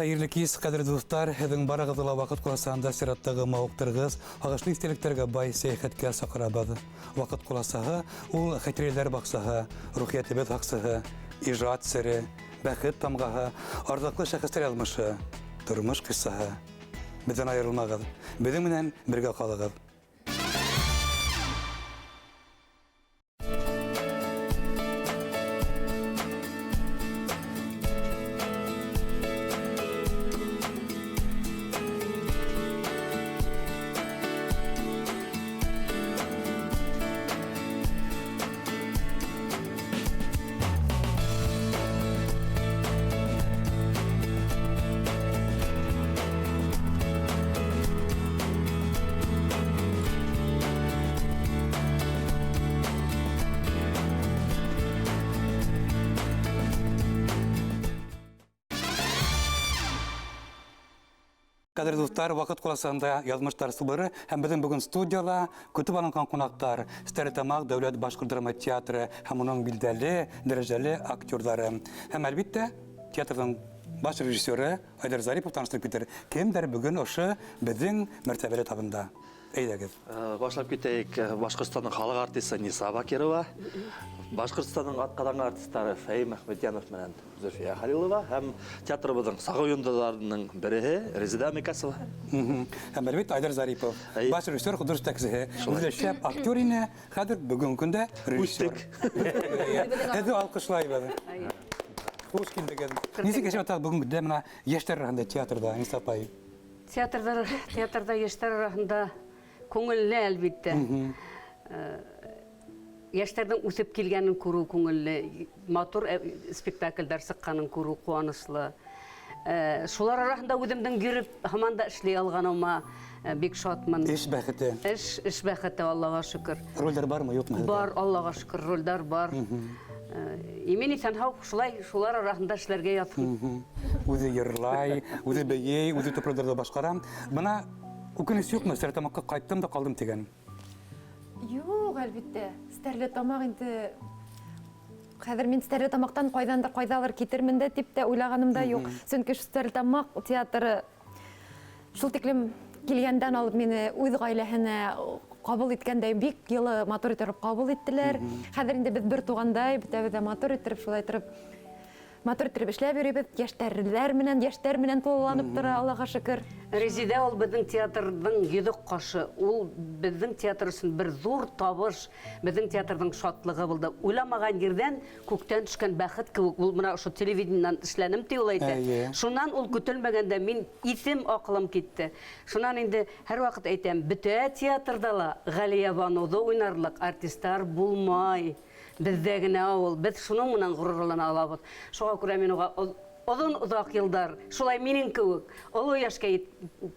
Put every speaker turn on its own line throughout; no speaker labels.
Хәйерле кис, ҡәҙерле дуҫтар, һеҙҙең барығыҙҙы ла Ваҡыт ҡуласаһында сираттағы мауыҡтырғыс, һағышлы иҫтәлектәргә бай сәйәхәткә саҡырабыҙ. Ваҡыт ҡуласаһы ул хәтирәләр баҡсаһы, рухиәтебеҙ һаҡсыһы, ижад сере, бәхет тамғаһы, арҙаҡлы шәхестәр яҙмышы, тормош ҡиссаһы. Беҙҙән айырылмағыҙ, беҙҙең менән бергә ҡалығыҙ. Ҡәҙерле дуҫтар, Ваҡыт ҡуласаһында яҙмыштар сылбыры һәм беҙҙең бөгөн студияла көтөп алынған ҡунаҡтар Стәрлетамаҡ дәүләт башҡорт драма театры һәм уның билдәле, дәрәжәле актерҙары. Һәм, әлбиттә, театрҙың баш режиссеры Айдар Зарипов таныштырып китер. Кемдәр бөгөн ошо беҙҙең мәртәбәле табында? Әйҙәгеҙ.
Башлап китәйек. Башҡортостандың халыҡ артисы Ниса Бакирова, Башҡортостандың атҡаҙанған артистары Фәим Әхмәтйәнов менән Зөлфиә Хәлилова һәм театрыбыҙҙың сағыу йондоҙҙарының береһе Резеда Микасова.
Һәм, әлбиттә, Айдар Зарипов, баш режиссер, художество етәксеһе. Үҙе шәп актер ине, хәҙер бөгөнгө көндә режиссер. Һеҙҙе алҡышлайбыҙ. Хуш килдегеҙ. Нисек йәшәп ятағыҙ бөгөнгө көндә бына йәштәр араһында театрҙа, Ниса апай?
Театрҙа, театрҙа йәштәр араһында күңелле, әлбиттә. Йәштәрҙең үҫеп килгәнен күреү күңелле, матур спектаклдәр сыҡҡанын күреү ҡыуаныслы. Шулар араһында үҙемдең йөрөп һаман да эшләй алғаныма бик шатмын.
Эш бәхете.
Эш, эш бәхете, Аллаға шөкөр.
Ролдәр бармы, юҡмы?
Бар, Аллаға шөкөр, ролдәр бар. Имин иҫән һау шулай шулар араһында эшләргә яҙһын.
Үҙе йырлай, үҙе бейей, үҙе төп ролдәрҙе башҡара. Бына үкенес юҡмы, Стәрлетамаҡҡа ҡайттым да ҡалдым тигән?
Юҡ, әлбиттә. Стәрлетамаҡ инде хәҙер мин Стәрлетамаҡтан ҡайҙандыр ҡайҙалыр китермен дә тип тә уйлағаным да юҡ. Сөнки Стәрлетамаҡ театры шул тиклем килгәндән алып мине үҙ ғаиләһенә ҡабул иткәндәй бик йылы, матур итеп ҡабул иттеләр. Хәҙер инде беҙ бер туғандай, бөтәбеҙ ҙә матур итеп шулай итеп матур итеп эшләп йөрөйбөҙ. Йәштәрләр менән, йәштәр менән тулыланып тора, Аллаға шөкөр.
Резеда ул беҙҙең театрҙың йөҙөк ҡашы. Ул беҙҙең театр өсөн бер ҙур табыш, беҙҙең театрҙың шатлығы булды. Уйламаған ерҙән күктән төшкән бәхет кеүек. Ул бына ошо телевидениенан эшләнем ти ул әйтә. Шунан ул көтөлмәгәндә мин иҫем аҡылым китте. Шунан инде һәр ваҡыт әйтәм, бөтә театрҙа ла Ғәлиә Баныуҙы уйнарлыҡ артистар булмай. Беҙҙә генә ул, беҙ шуның менән ғорурлана алабыҙ. Шуға күрә мин уға оҙон оҙаҡ йылдар, шулай минең кеүек, оло йәшкә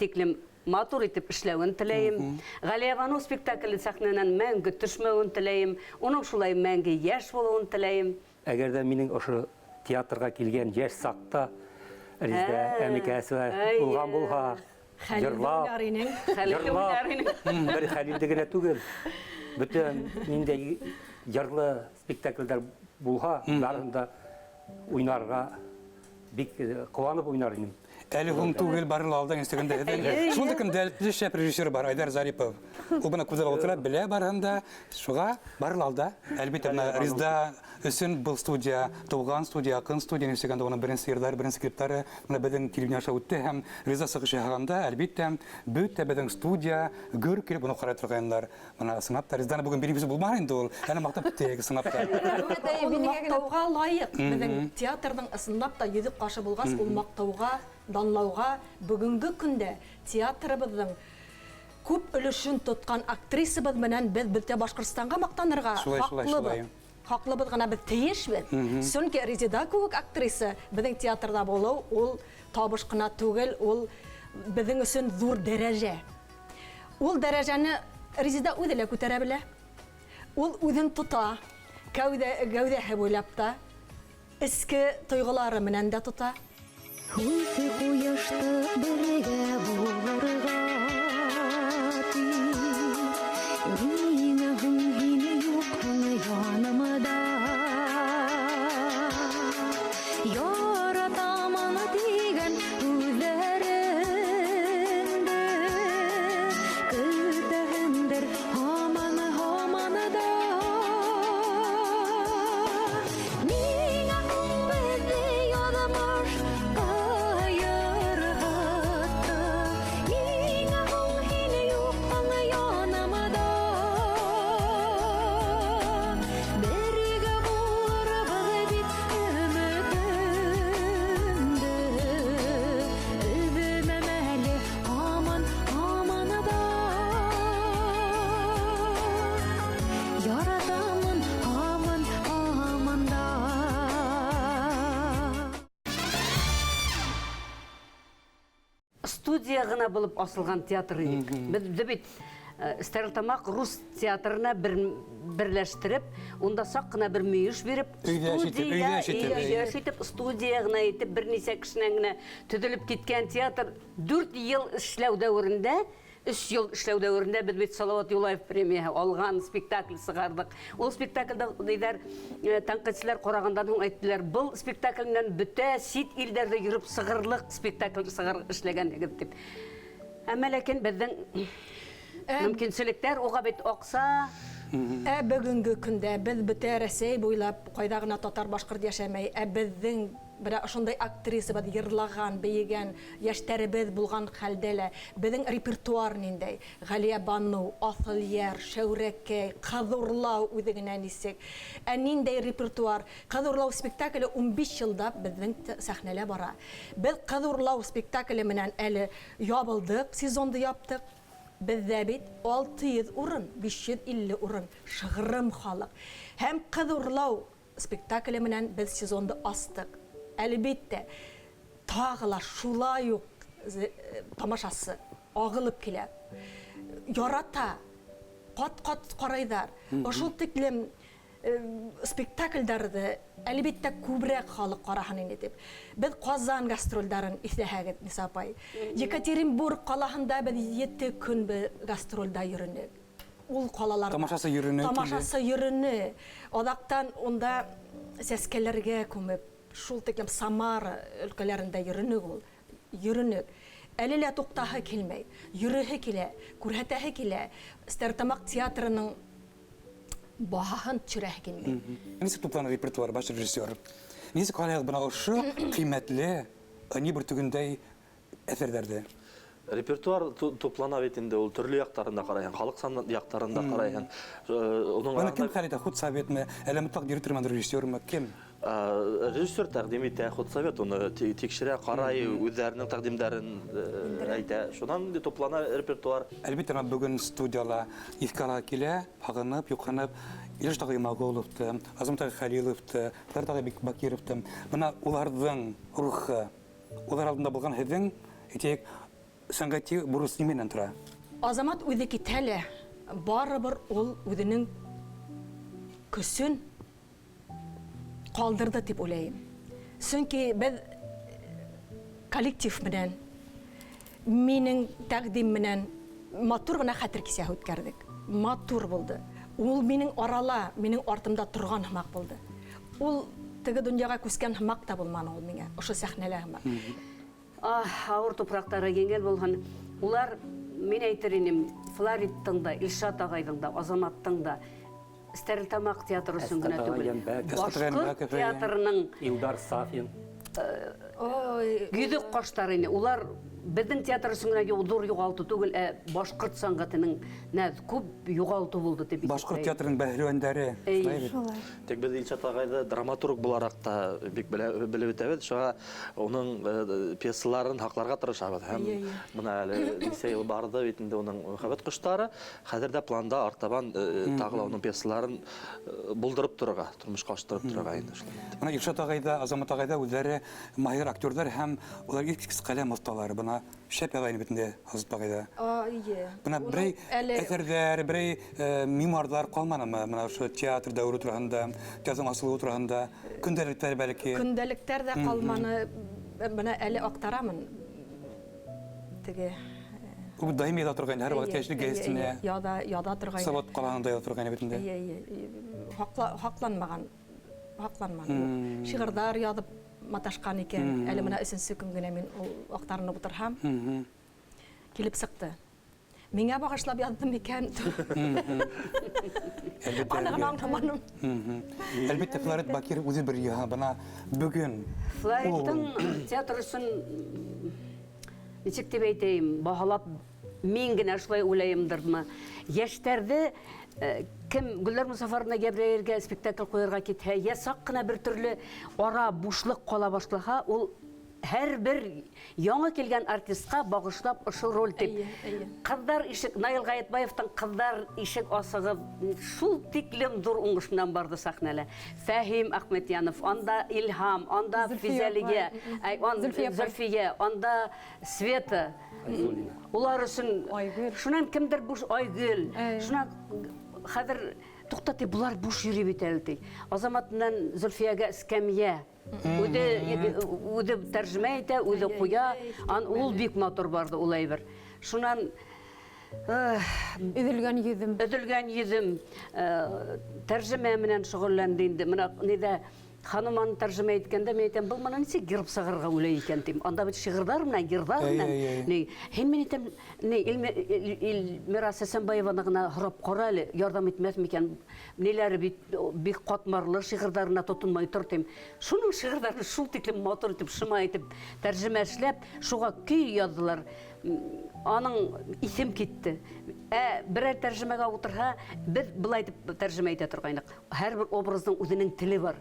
тиклем матур итеп эшләүен теләйем. Ғәлиә Баныу спектакле сәхнәнән мәңге төшмәүен теләйем. Уның шулай мәңге йәш булыуын теләйем.
Әгәр дә минең ошо театрға килгән йәш саҡта Резеда Әмикәсова булған булһа, йырлап, йырлап, бер Хәлилде генә түгел, бөтә ниндәй йырлы спектаклдәр булһа, барыһын да уйнарға бик ҡыуанып уйнар инем.
Әле һуң түгел, бары ла алдан инстаграмда һеҙҙең шул тиклем дәртле шәп режиссер бар, Айдар Зарипов. Ул бына күҙҙәр ултыра, белә барыһын да, шуға бары ла алда. Әлбиттә, бына Резеда өсөн был студия, тыуған студия, яҡын студия, инстаграмда уның беренсе йырҙары, беренсе клиптары бына беҙҙең телевидение аша үтте һәм Резеда сығыш яһағанда, әлбиттә, бөтә беҙҙең студия гөр килеп уны ҡарай торғайнылар. Бына ысынлап та Резеданы бөгөн бирегеҙ булмаһын инде ул, әле маҡтап киттек, ысынлап та.
Ул маҡтауға лайыҡ. Беҙҙең театрҙың ысынлап та йөҙөк ҡашы булғас, ул маҡтауға, данлауға бөгөнгө көндә театрыбыҙҙың күп өлөшөн тотҡан актрисабыҙ менән беҙ бөтә Башҡортостанға маҡтанырға хаҡлыбыҙ. Хаҡлыбыҙ ғына, беҙ тейешбеҙ. Сөнки Резеда кеүек актриса беҙҙең театрҙа булыу ул табыш ҡына түгел, ул беҙҙең өсөн ҙур дәрәжә. Ул дәрәжәне Резеда үҙе лә күтәрә белә. Ул үҙен тота, кәүҙәһе буйлап та, эске тойғолары менән дә тота.
Һүҙ ҡуяшты бергә булырға тип, ниңә һуң һин юҡһың янымда? Яратамын тигән
студия ғына булып асылған театр инек. Беҙ бит Стәрлетамаҡ рус театрына берләштереп, унда саҡ ҡына бер мөйөш биреп,
студия,
өйҙә итеп, студия ғына итеп, бер нисә кешенән генә төҙөлөп киткән театр 4 йыл эшләү дәүерендә, 3 йыл эшләү дәүерендә беҙ бит Салауат Юлаев премияһы алған спектакль сығарҙыҡ. Ул спектакльдә ниҙәр тәнҡитселәр ҡарағандан һуң әйттеләр, был спектакль менән бөтә сит илдәрҙә йөрөп сығырлыҡ спектакль сығар эшләгәнһегеҙ тип. Әммә ләкин беҙҙең мөмкинселектәр уға бит аҡса.
Ә бөгөнгө көндә беҙ бөтә Рәсәй буйлап ҡайҙа ғына татар башҡорт йәшәмәй, ә беҙҙең бер ошондай актрисабыҙ йырлаған, бейегән йәштәребеҙ булған хәлдә лә беҙҙең репертуар ниндәй? Ғәлиә Баныу, Аҫылйәр, Шәүрәкәй, Ҡыҙ урлау үҙе генә нисек? Ә ниндәй репертуар? Ҡыҙ урлау спектакле 15 йылда беҙҙең сәхнәлә бара. Беҙ Ҡыҙ урлау спектакле менән әле ябылдыҡ, сезонды яптыҡ. Беҙҙә бит 600 урын, 550 урын, шығырым халыҡ. Һәм Ҡыҙ урлау спектакле менән беҙ сезонды астыҡ. Әлбиттә, тағы ла шулай уҡ тамашасы ағылып килә. Ярата, ҡат-ҡат ҡарайҙар. Ошол тиклем спектаклдәрҙе әлбиттә күберәк халыҡ ҡараһын ине тип. Беҙ Ҡазан гастролдәрен иҫләһәгеҙ, Ниса апай. Екатеринбург ҡалаһында беҙ 7 көн гастролдә йөрөнөк. Ул ҡалаларҙа
тамашасы йөрөнө.
Тамашасы йөрөнө. Аҙаҡтан унда сәскәләргә күмеп, шул тиклем Самара өлкәләрендә йөрөнөк ул. Йөрөнөк. Әле лә туҡтаһы килмәй, йөрөһө килә, күрһәтәһе килә. Стәрлетамаҡ театрының баһаһын төшөрәһе килмәй.
Нисек туплана репертуар баш режиссер? Нисек ҡарайһығыҙ бына ошо ҡиммәтле ынйы бөртөгөндәй әҫәрҙәрҙе?
Репертуар туплана бит инде, ул төрлө яҡтарында ҡарайһың, халыҡ сан яҡтарында ҡарайһың. Уның
Бына кем хәл итә? Худсоветме, әллә мотлаҡ директор менән режиссермы, кем?
Режиссер тәҡдим итә, худсовет уны тикшерә, ҡарай, үҙҙәренең тәҡдимдәрен әйтә. Шунан инде туплана репертуар.
Әлбиттә, бына бөгөн студияла иҫкә ала килә, һағынып, юҡһынып, Илеш ағай Йомағоловты, Азамат ағай Хәлиловты, Фәрит ағай Бакировты. Бына уларҙың рухы, улар алдында булған һеҙҙең, әйтәйек, сәнғәти бурыс нимәнән тора?
Азамат үҙе китһә лә, барыбер ул үҙенең көсөн ҡалдырҙы тип уйлайым. Сөнки беҙ коллектив менән, минең тәҡдим менән матур ғына хәтер кисәһе үткәрҙек. Матур булды. Ул минең арала, минең артымда торған һымаҡ булды. Ул теге донъяға күскән һымаҡ та булманы ул миңә, ошо сәхнәлә һымаҡ.
Ауыр тупраҡтары еңел булһын. Улар, мин әйтер инем, Флориттың да, Илшат ағайҙың да, Азаматтың да Стәрлетамаҡ театры өсөн генә түгел, Башҡорт театрының
Илдар Сафин,
йөҙөк ҡаштары ине. Улар беҙҙең театр өсөн генә ҙур юғалтыу түгел, ә башҡорт сәнғәтенең күп юғалтыу булды тип.
Башҡорт театрының бәһлеүәндәре.
Тик беҙ Илшат ағайҙы драматург булараҡ та бик белеп үтәбеҙ. Шуға уның пьесаларын һаҡларға тырышабыҙ. Һәм бына әле нисә йыл барҙы бит инде уның Мөхәббәт ҡоштары. Хәҙер дә планда артабан тағы ла уның пьесаларын булдырып торорға, тормошҡа аштырып торорға инде шулай.
Бына Илшат ағай ҙа, Азамат ағай ҙа үҙҙәре маһир актерҙар һәм улар иҫ киткес ҡәләм оҫталары. Бына шәп яҙа ине бит инде Азамат ағай да.
Эйе.
Бына берәй әҫәрҙәр, берәй мемуарҙар ҡалманымы? Бына ошо театр дәүере тураһында, театрҙың асылыуы тураһында, көндәлектәр бәлки?
Көндәлектәр ҙә ҡалманы. Бына әле аҡтарамын. Теге
Ул даими яҙа торғайны, һәр ваҡыт йәшлек гәзитенә.
Яҙа торғайны.
Салауат ҡалаһында яҙа торғайны бит инде.
Эйе, эйе. Һаҡланмаған, һаҡланманы. Шиғырҙар яҙып маташҡан икән. Әле бына өсөнсө көн генә мин ул аҡтарынып ултырһам, килеп сыҡты. Миңә бағышлап яҙҙым икән. Аны ғына аңламаным.
Әлбиттә, Флорид Бакиров үҙе бер йыһан. Бына бөгөн
Флориттың театр өсөн нисек тип әйтәйем, баһалап мин генә шулай уйлайымдырмы? Йәштәрҙе кем Гөлнар Мосафаровна Гәбрәйелгә спектакль ҡуйырға китһә, йә саҡ ҡына бер төрлө ара бушлыҡ ҡала башлаһа, ул һәр бер яңы килгән артистҡа бағышлап ошо роль тип. Ҡыҙҙар ишек, Наил Ғәйетбаевтың Ҡыҙҙар ишек асығы шул тиклем ҙур уңыш менән барҙы сәхнәлә. Фәһим Әхмәтйәнов, анда Илһам, анда Физәлиә, Зөлфиә, анда Света. Улар өсөн шунан кемдер буш Айгөл. Шунан хәҙер туҡта ти, булар буш йөрөй бит әле ти. Азамат менән Зөлфиягә эскәмйә. Үҙе тәржемә итә, үҙе ҡуя. Ул бик матур барҙы ул әйбер. Шунан
Өҙөлгән йөҙөм.
Өҙөлгән йөҙөм тәржемә менән шөғөлләнде инде. Мына ниҙә Хануманы тәржемә иткәндә мин әйтәм, был мына нисек йырып сығырға уйлай икән тим. Анда бит шиғырҙар менән, йырҙар менән. Ни, һин мин әйтәм, ни, Эльмира Сәсәнбаеваны ғына һорап ҡара әле, ярҙам итмәҫ микән? Ниләре бит бик ҡатмарлы шиғырҙарына тотонмай тор тим. Шуның шиғырҙарын шул тиклем матур итеп, шыма итеп тәржемә эшләп, шуға көй яҙҙылар. Аның иҫем китте. Берәр тәржемәгә ултырһа, беҙ былай итеп тәржемә итә торғайныҡ. Һәр бер образдың үҙенең теле бар.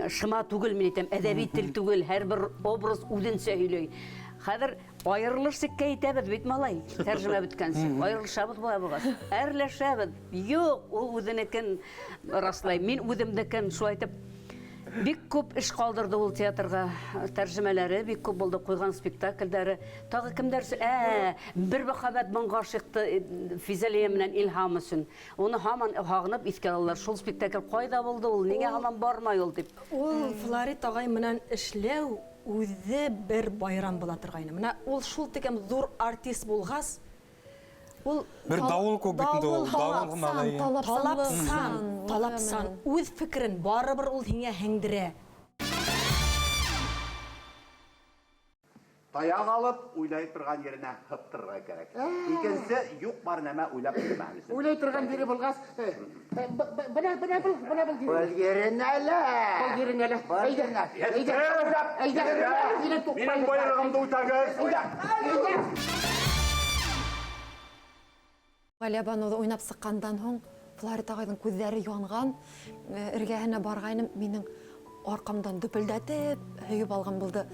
Шыма түгел, мин әйтәм, әҙәби тел түгел, һәр бер образ үҙенсә һөйләй. Хәҙер айырылыш сиккә итәбеҙ бит, малай, тәржемә бөткәнсе. Айырылышабыҙ була булғас. Әрләшәбеҙ. Юҡ, ул үҙенекен раслай. Мин үҙемдекен шулай итеп бик күп эш ҡалдырҙы ул театрға. Тәржемәләре бик күп булды, ҡуйған спектакльдәре. Тағы кемдәр бер мөхәббәт моңға ашыҡты Физәлиә менән Илһам өсөн. Уны һаман һағынып иҫкә алалар. Шул спектакль ҡайҙа булды ул, ниңә һаман бармай ул тип.
Ул Флорид ағай менән эшләү үҙе бер байрам була торғайны. Мына ул шул тиклем ҙур артист булғас, ул
бер дауыл күк бит инде ул, дауыл
талапсан, талапсан, үҙ фекерен барыбер ул һиңә һеңдерә.
Таяҡ алып, уйлай торған еренә һыптырырға кәрәк. Икенсе, юҡ бар нәмә уйлап тормаһын өсөн.
Уйлай торған ере булғас, бына был, бына был ере.
Был еренә лә.
Был еренә лә.
Был еренә.
Әйҙә, әйҙә, әйҙә.
Минең бойороғомдо үтәгеҙ.
Әйҙә, әйҙә.
Ғәлиәбаныуҙы уйнап сыҡҡандан һуң Флорид ағайҙың күҙҙәре янған, эргәһенә барғайным, минең арҡамдан дөпөлдәтеп һөйөп алған булды.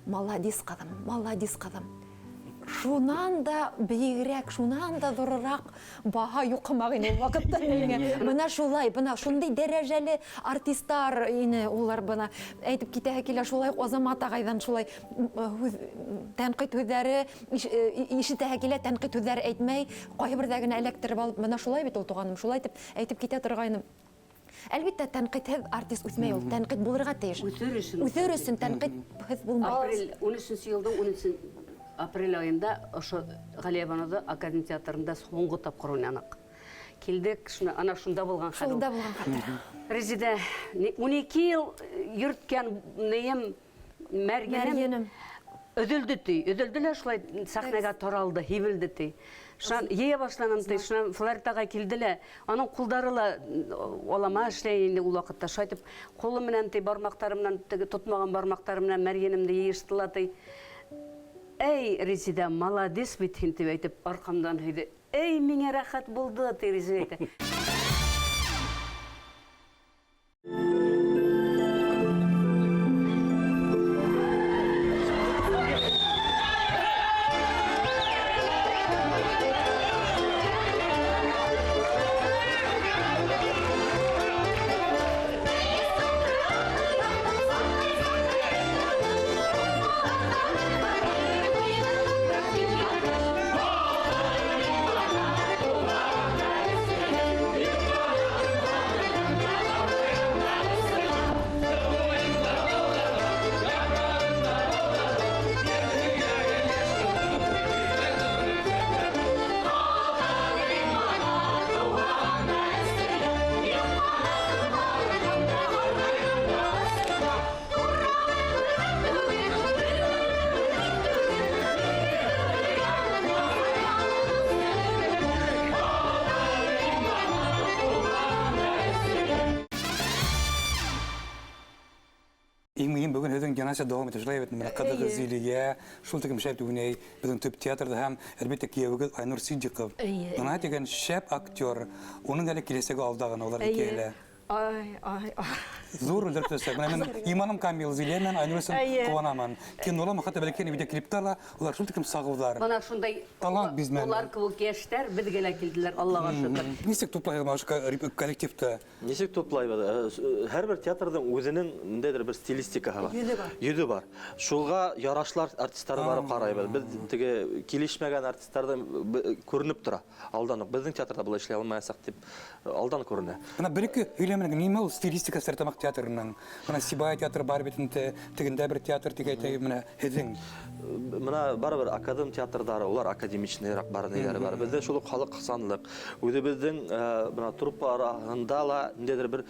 Маладис ҡыҙым, маладис ҡыҙым. Шунан да бейегерәк, шунан да ҙурыраҡ баһа юҡ һымаҡ ине ул ваҡытта миңә. Бына шулай, бына шундай дәрәжәле артистар ине улар, бына әйтеп китәһе килә, шулай уҡ Азамат ағайҙан шулай һүҙ, тәнҡит һүҙҙәре ишетәһе килә, тәнҡит һүҙҙәре әйтмәй, ҡайһы берҙә генә эләктереп алып, бына шулай бит ул, туғаным, шулай итеп әйтеп китә торғайным. Әлбиттә, тәнҡитһеҙ артист үҫмәй ул, тәнҡит булырға тейеш.
Үҫер өсөн.
Үҫер өсөн тәнҡитһеҙ булмай.
Апрель, ун өсөнсө йылдың ун өсөн апрель айында ошо Ғәлиәбаныуҙы академия театрында һуңғы тапҡыр уйнаныҡ. Килдек, шуны, ана шунда булған хәл ул.
Шунда булған хәтер.
Резидә, 12 йыл йөрөткән нейем, мәргәнем
Мәргәнем.
Өҙөлдө ти, өҙөлдө лә шулай сәхнәгә таралды, һибелде ти. Шунан йыя башланым ти, шунан Флорид ағай килде лә, аның ҡулдары ла олама эшләй инде ул ваҡытта. Шулай итеп, ҡулы менән ти, бармаҡтары менән, теге тотмаған бармаҡтары менән мәргәнемде йыйышты ла ти. Эй, Резидә, маладис бит һин, тип әйтеп, арҡамдан һөйҙө. Эй, миңә рәхәт булды, ти Резидә әйтә.
Иң мөһим бөгөн һеҙҙең династия дауам итә, шулай бит, менә ҡыҙығыҙ Зилиә, шул тиклем шәп уйнай беҙҙең төп театрҙа һәм, әлбиттә, кейәүегеҙ Айнур Сиддиҡов. Бына тигән шәп актер, уның әле киләсәге алда ғына, улар икәү лә.
Ай, ай, ай.
Ҙур ролдәр көтәсәк. Менә мин иманым камил Зилә менән Айнур өсөн ҡыуанамын. Кинола хатта бәләкәй видеоклипта ла улар шул тиклем сағыуҙар.
Бына шундай
талант бизмәне.
Улар кеүек йәштәр беҙгә лә килделәр, Аллаға шөкөр.
Нисек туплайһығыҙ ошо коллективты?
Нисек туплайбыҙ? Һәр бер театрҙың үҙенең ниндәйҙер бер стилистикаһы бар.
Йөҙө бар.
Йөҙө бар. Шуға ярашлар артистары барып ҡарайбыҙ. Беҙ теге килешмәгән артистарҙы күренеп тора алдан уҡ. Беҙҙең театрҙа былай эшләй алмаясаҡ тип алдан күренә.
Бына бер-ике һөйләмәнең нимә ул стилистика Стәрлетамаҡ театрының? Бына Сибай театры бар бит инде, тегендә бер театр тип әйтәйек, менә һеҙҙең.
Бына барыбер академ театрҙары, улар академичныйраҡ бар, ниләре бар. Беҙҙә шул уҡ халыҡсанлыҡ, үҙебеҙҙең бына труппа араһында ла ниндәйҙер бер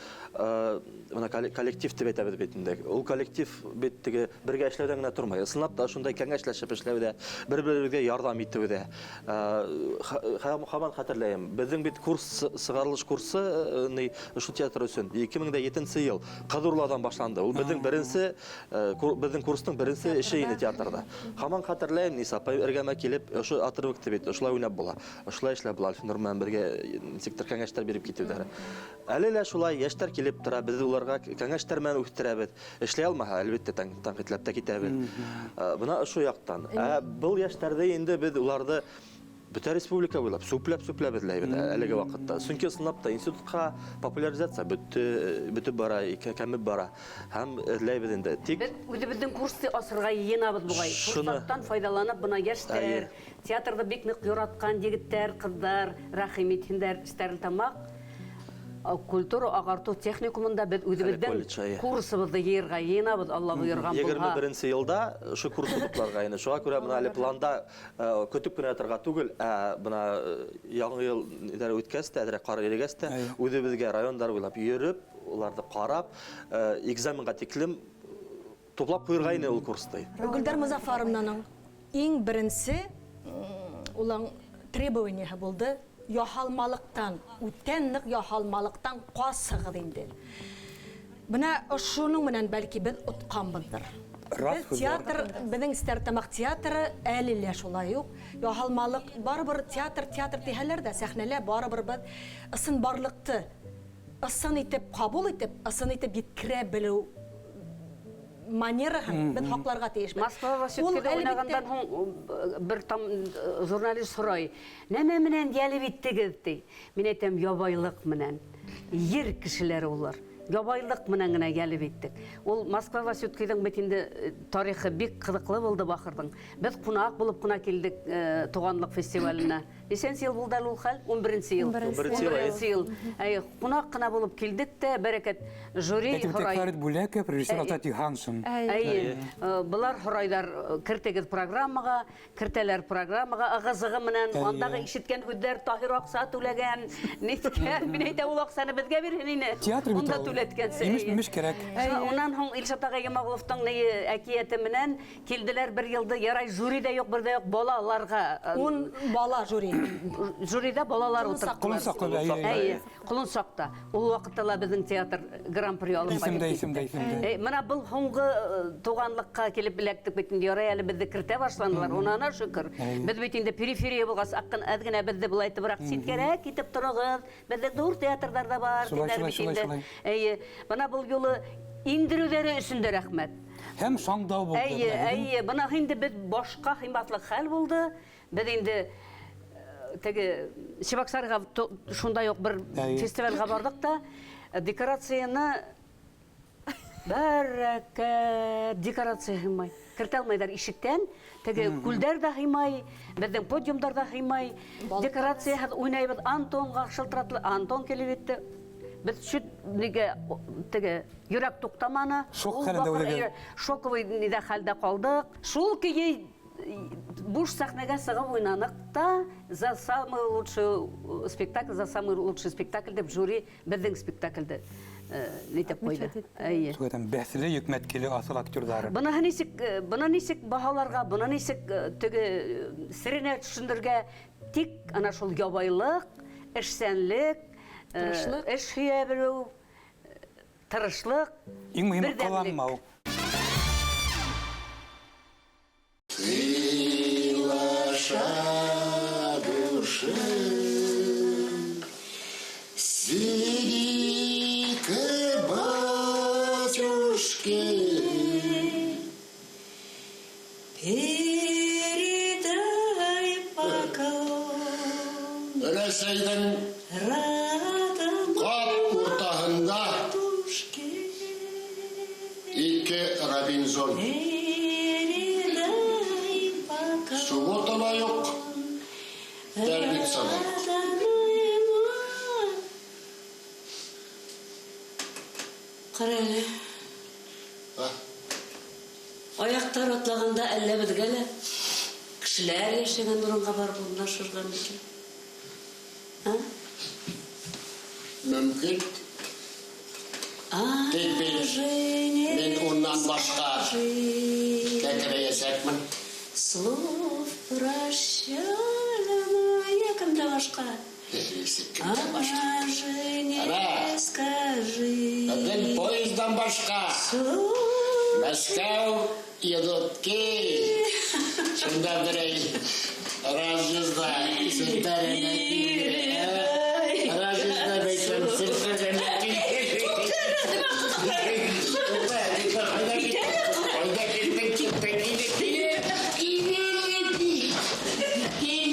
бына коллектив тип әйтәбеҙ бит инде. Ул коллектив бит теге бергә эшләүҙән генә тормай. Ысынлап та шундай кәңәшләшеп эшләүҙә, бер-беребеҙгә ярҙам итеүҙә. Һаман хәтерләйем. Беҙҙең бит курс, сығарылыш курсы ни ошо театр өсөн 2007 йыл Ҡыҙурлауҙан башланды. Ул беҙҙең беренсе, беҙҙең курстың беренсе эше ине театрҙа. Һаман хәтерләйем, Ниса апай эргәмә килеп, ошо отрывокты бит, ошолай уйнап була, ошолай эшләп була, Альфинур менән бергә нисектер кәңәштәр биреп китеүҙәре. Әле лә шулай йәштәр килеп тора, беҙ уларға кәңәштәр менән үҫтерәбеҙ. Эшләй алмаһа, әлбиттә, тәнҡитләп тә китәбеҙ. Бына ошо яҡтан. Ә был йәштәрҙе инде беҙ уларҙы бөтә республика буйлап сүпләп-сүпләп эҙләйбеҙ әлеге ваҡытта. Сөнки ысынлап та институтҡа популяризация бөтөп бара, кәмеп бара. Һәм эҙләйбеҙ инде. Тик
беҙ үҙебеҙҙең курсты асырға йыйынабыҙ буғай. Форсаттан файҙаланып, бына йәштәр, театрҙы бик ныҡ яратҡан егеттәр, ҡыҙҙар, рәхим итһендәр, Стәрлетамаҡ культура ағартыу техникумында беҙ үҙебеҙҙең курсыбыҙҙы йыйырға йыйынабыҙ, Алла бойорған булһа.
21 йылда ошо курсты тупларға ине. Шуға күрә бына әле планда көтөп кенә ятырға түгел, ә бына яңы йыл ниләр үткәс тә, әҙерәк ҡар ирегәс тә, үҙебеҙгә райондар буйлап йөрөп, уларҙы ҡарап, экзаменға тиклем туплап ҡуйырға ине ул курсты.
Гөлдәр Мозафаровнаның иң беренсе улың требованиеһы булды. Яһалмалыҡтан, үтән ныҡ яһалмалыҡтан ҡасығыҙ инде. Бына ошоноң менән бәлки беҙ отҡанбыҙҙыр. Беҙ театр, беҙҙең Стәрлетамаҡ театры әле лә шулай уҡ. Яһалмалыҡ барыбер театр, театр тиһәләр ҙә, сәхнәлә барыбер беҙ ысын барлыҡты ысын итеп ҡабул итеп, ысын итеп еткерә белеү манераһын беҙ һаҡларға тейешбеҙ.
Москва Васюткиҙа уйнағандан һуң бер там журналист һорай, нәмә менән йәлеп иттегеҙ, ти. Мин әйтәм, ябайлыҡ менән. Ер кешеләре улар. Ябайлыҡ менән генә йәлеп иттек. Ул Москва Васюткиҙың бит инде тарихы бик ҡыҙыҡлы булды бахырҙың. Беҙ ҡунаҡ булып ҡына килдек туғанлыҡ фестиваленә. Нисәнсе йыл булды әле ул хәл? 11 йыл. 11 йыл. Әй, ҡунаҡ ҡына булып килдек тә, бәрәкәт жюри һорай.
Фәрит Бүләков, режиссер Алтат Йыһаншин.
Әй, былар һорайҙар, кертегеҙ программаға, кертәләр программаға, ығы-зығы менән андағы ишеткән һүҙҙәр Таһир аҡса түләгән, ниткән, мин әйтәм, ул аҡсаны беҙгә бирһен ине.
Театр бит
Унда
ул.
түләткәнсе.
Имеш-мимеш кәрәк.
Унан һуң Илшат ағай Йомағоловтың әкиәте менән килделәр бер йылды, ярай жюри ҙә юҡ, бер ҙә юҡ, балаларға.
10 бала жюри.
Жюриҙа балалар ултырттылар.
Ҡолонсаҡта, әйе,
әйе. Ҡолонсаҡта. Ул ваҡытта ла беҙҙең театр гран-при алып
Исемдә,
ҡайтып
исемдә,
китте.
исемдә.
Бына был һуңғы туғанлыҡҡа килеп эләктек бит инде, ярай әле беҙҙе кертә башланылар, унана шөкөр. Беҙ бит инде периферия булғас, аҡҡын әҙ генә беҙҙе былай итеберәк ситкәрәк китеп тороғоҙ, беҙҙең ҙур театрҙар ҙа бар,
Шулай,
тиҙәр
шулай,
бит
шулай,
инде.
шулай.
Әйе, бына был юлы индереүҙәре өсөн дә рәхмәт.
Һәм шаңдау булды.
Әйе, әйе, бына инде беҙ башҡа ҡыйматлы хәл булды. Беҙ инде теге Чебоксарга шундай уҡ бер фестивальгә барҙыҡ та, декорацияны бәрәкәт, декорация һыймай. Кертә алмайҙар ишектән, теге күлдәр ҙә һыймай, беҙҙең подиумдар ҙа һыймай. Декорацияһыҙ уйнайбыҙ, Антонға шылтыратлы, Антон килеп етте. Беҙ шүт нигә теге йөрәк туҡтаманы.
Шок
Ул
хәлендә
ваҡыт,
үлгән.
әйе, шоковый нидә хәлдә ҡалдыҡ. Шул көйө буш сәхнәгә сығып уйнаныҡ та, за самый лучший спектакль, за самый лучший спектакль тип жюри беҙҙең спектаклде нитеп ҡуйҙы. Әйе.
Шулай итеп, бәҫле йөкмәткеле аҫыл актерҙары.
Быныһы нисек быны нисек баһаларға, быны нисек теге серенә төшөндөргә, тик ана шул ябайлыҡ, эшсәнлек,
Тырышлыҡ.
эш һөйә белеү, тырышлыҡ,
Иң мөһиме
берҙәмлек.
ҡыланмау.
Приглаша души, сиди ко
Передай поклон.
Рәсәйҙең ҡап уртаһында ике Робинзон. Суббота ла юҡ, пятница ла юҡ.
Ҡара әле. Аяҡтар атлағанда әллә беҙгә лә кешеләр йәшәгән урынға барып урынлашырға мөмкин.
Мөмкин. Тик мин унан башҡа кәкерәйәсәкмен.
Слов прощального, я кемдә башҡа?
Кемдә башҡа? Ана, беҙҙең поездан башҡа. Мәскәү едут ки. Шунда берәй разъезда селтәренә килде. Разъезда әйтәм, селтәренә килде. Ҡайҙа киттең, киттең, кил, кил бында, кил тием.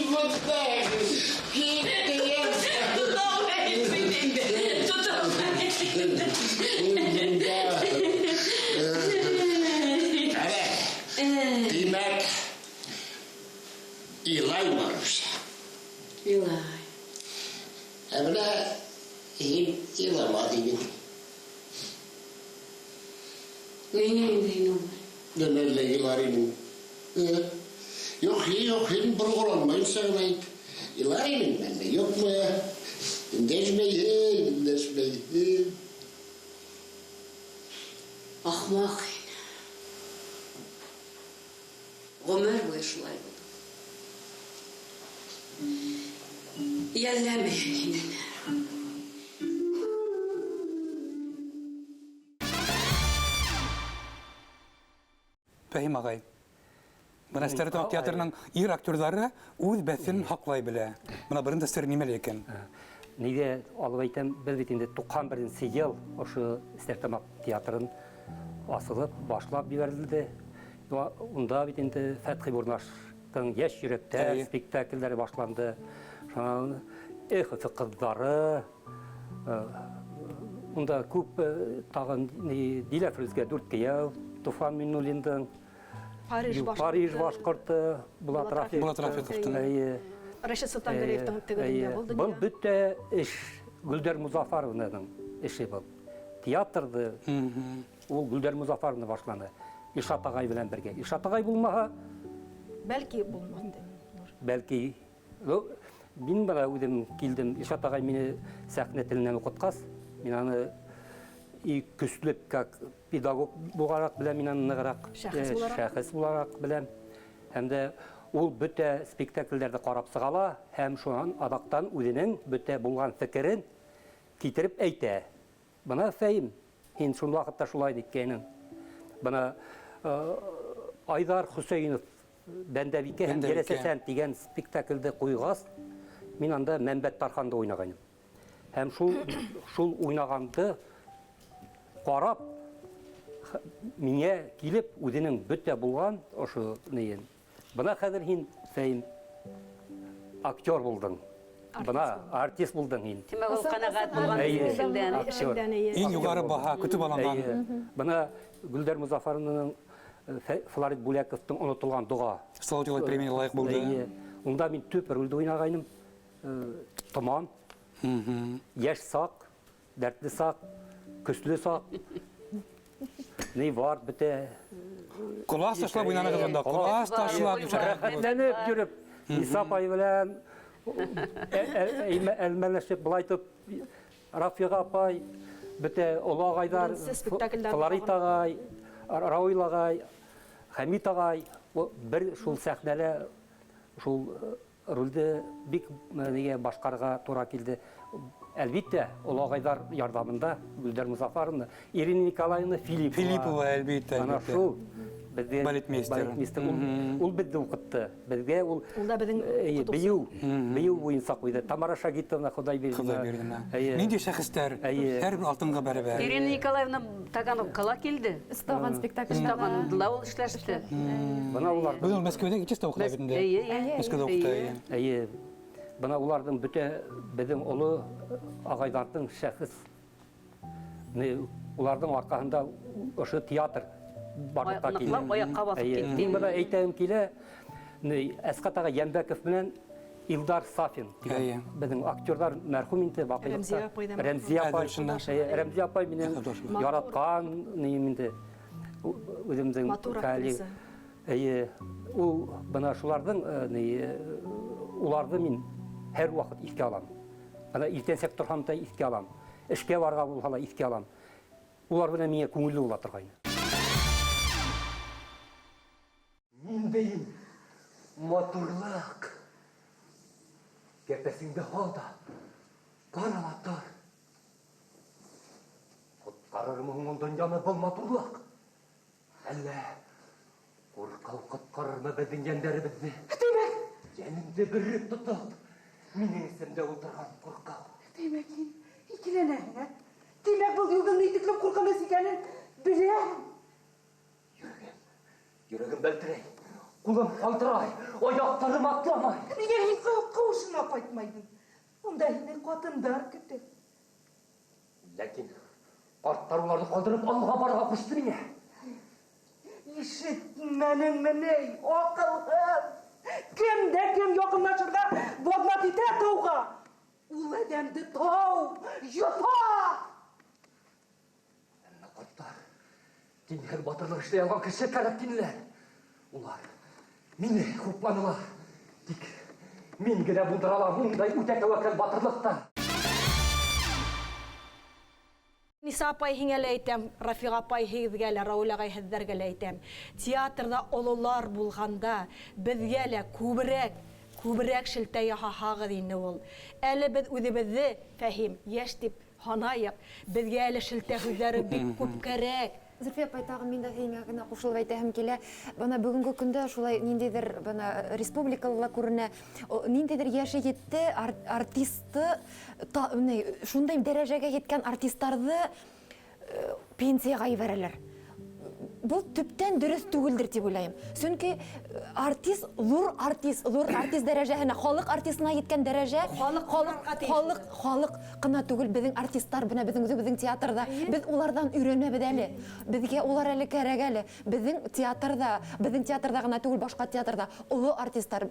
Тимәк, илай Маруся.
Илай.
Ә бына һин илама тинең.
Ниңә инде һин улай?
Нәмәлә илар инең. Юҡ, юҡ, һин борғоланмайынса ғына әйт. Илар инеңме әллә, юҡмы? Өндәшмәйһең, өндәшмәйһең.
Ахмаҡ һин. Ғүмер буйы шулай булды. Йәлләмәйем һине.
Фәһим ағай, бына Стәрлетамаҡ театрының ир актерҙары үҙ бәҫен һаҡлай белә. Бына бында сер нимәлә икән?
Нигә алып әйтәм, беҙ бит инде 91 йыл ошо Стәрлетамаҡ театрын асылып, башлап ебәрелде. Унда бит инде Фәтхи Бурнаштың Йәш йөрәктәр спектакльдәре башланды. Шунан Эх, Өфө ҡыҙҙары, унда күп тағын Дилә Фирүзгә дүрт кейәү, Туфан Миннуллиндың
Париж башҡорто.
Париж башҡорто, Булат Рафиҡовтың.
Булат Рафиҡовтың.
Эйе.
Рәшит Солтангәрәевтың теге донъя, был донъя.
Был бөтә эш Гөлдәр Музафарованың эше был. Театрҙы ул Гөлдәр Музафаровна башланы. Илшат ағай белән бергә. Илшат ағай булмаһа,
Бәлки булмаҫ.
Бәлки. Мин бына үҙем килдем. Илшат ағай мине сәхнә теленән уҡытҡас, мин аны и көслөп как педагог булараҡ беләм, мин аны нығыраҡ,
Шәхес булараҡ.
шәхес булараҡ беләм. Һәм дә ул бөтә спектакльдәрҙе ҡарап сыға ла, һәм шунан аҙаҡтан үҙенең бөтә булған фекерен китереп әйтә. Бына Фәим, һин шул ваҡытта шулай әйткәйнең. Бына Айҙар Хөсәйенов Бәндәбикә һәм
Бәндәбикә.
Ерәсәсән тигән спектакльде ҡуйғас, мин анда Мәмбәт Тарханды уйнағайным. Һәм шул уйнағанды ҡарап, миңә килеп үҙенең бөтә булған ошо нейен. Бына хәҙер һин, Фәим, актер булдың. Бына артист булдың һин.
Тимәк, ул ҡәнәғәт булған
Эйе.
эшеңдән.
Актер.
Эшеңдән, эйе.
Иң юғары баһа көтөп алынған.
Эйе. Бына Гөлдәр Музафарованың Флорид Бүләковтың онотолған доға.
Слава премия лайыҡ булды.
Эйе. Унда мин төп ролде уйнағайным. Томан, йәш саҡ, дәртле саҡ, көслө саҡ. Ни бар, бөтә.
Ҡолас ташлап уйнанығыҙ унда, ҡолас ташлап.
Рәхәтләнеп йөрөп, Ниса апай белән әлмәләшеп, былайтып, Рафиға апай, бөтә оло ағайҙар,
Беренсе спектакльдәр
Флорид
булған.
ағай, Рауил ағай, Хәмит ағай, бер шул сәхнәлә шул ролде бик нигә башҡарырға тура килде. Әлбиттә, оло ағайҙар ярҙамында Гөлдәр Музафаровна, Ирина Николаевна Филиппова.
Филиппова, әлбиттә,
Ана
әлбиттә.
шул Беҙҙе
Балетмейстер.
Балетмейстер. Ул беҙҙе уҡытты. Беҙгә ул
Ул да беҙҙең уҡытыусы.
Бейеү буйынса ҡуйҙы. Тамара Шагитовна Хоҙайбирҙина.
Хоҙайбирҙина. Ниндәй шәхестәр? Һәр бер алтынға бәрәбәр.
Ирина Николаевна Таганрогка килде.
Өстаған спектакль.
Өстағанда ул эшләште.
Бына улар.
Бөгөн Мәскәүҙә чисто уҡыта бит инде.
Эйе,
Мәскәүҙә уҡыта.
Эйе. Бына уларҙың бөтә беҙҙең оло ағайҙарҙың шәхес уларҙың арҡаһында ошо театр барлыҡҡа килде.
Ныҡлап аяҡҡа баҫып китте.
Мин бына әйтәм килә, Әсҡәт ағай Йәнбәков менән Илдар Сафин тигән беҙҙең актерҙар мәрхүм инде ваҡытлыҡта.
Рәмзиә апай да мәрхүм.
Рәмзиә апай. Рәмзиә апай минең яратҡан нейем инде. Үҙемдең
Матур актриса.
Эйе, ул бына шуларҙың, уларҙы мин һәр ваҡыт иҫкә алам. Бына иртәнсәк торһам да иҫкә алам. Эшкә барға булһа ла иҫкә алам. Улар менән миңә күңелле була торғайны. Ниндәй матурлыҡ! Кәпәсеңде һал да, ҡара тор. Ҡотҡарырмы һуң ул донъяны был матурлыҡ? Әллә ҡурҡыу ҡотҡарырмы беҙҙең йәндәребеҙҙе?
Тимәк,
йәнемде бөрөп тотоп, минең эсемдә ултырған ҡурҡыу.
Тимәк, һин икеләнәһең, ә? Тимәк, был юлдың ни тиклем ҡурҡыныс икәнен беләһең.
Йөрәгем бәлтерәй, ҡулым ҡалтырай, аяҡтарым атламай.
Нигә һин ҡыуышыңа ҡайтмайһың? Унда һине ҡатындар көтә.
Ләкин ҡарттар уларҙы ҡалдырып алға барырға ҡушты миңә.
Ишетмәнеңме ни, аҡылһыҙ? Кем дә кем яҡынлашырға баҙнат итә тауға? Ул әҙәмде тау йота!
Әммә ҡарттар тиңһеҙ батырлыҡ эшләй алған кеше кәрәк тинеләр. Улар мине хупланылар. Тик мин генә булдыра алам ундай үтә тәүәккәл батырлыҡты.
Ниса апай һиңә лә әйтәм, Рафиға апай һеҙгә лә, Рауил ағай һеҙҙәргә лә әйтәм. Театрҙа ололар булғанда беҙгә лә күберәк шелтә яһаһағыҙ ине ул. Әле беҙ үҙебеҙҙе, Фәһим, йәш тип һанайыҡ. Беҙгә әле шелтә һүҙҙәре бик күп кәрәк.
Зөлфиә апай, тағы мин дә һиңә генә ҡушылып әйтәһем килә. Бына бөгөнгө көндә шулай ниндәйҙер бына республикала күренә, ниндәйҙер йәше етте артисты, шундай дәрәжәгә еткән артистарҙы пенсияға ебәрәләр. Был төптән дөрөҫ түгелдер тип уйлайым. Сөнки артист, ҙур артист, ҙур артист дәрәжәһенә, халыҡ артистына еткән дәрәжә,
Халыҡ ҡарарға тейеш.
халыҡ ҡына түгел, беҙҙең артисттар, бына беҙҙең үҙебеҙҙең театрҙа, беҙ уларҙан өйрәнәбеҙ әле. Беҙгә улар әле кәрәк әле. Беҙҙең театрҙа, беҙҙең театрҙа ғына түгел, башҡа театрҙа оло артисттар,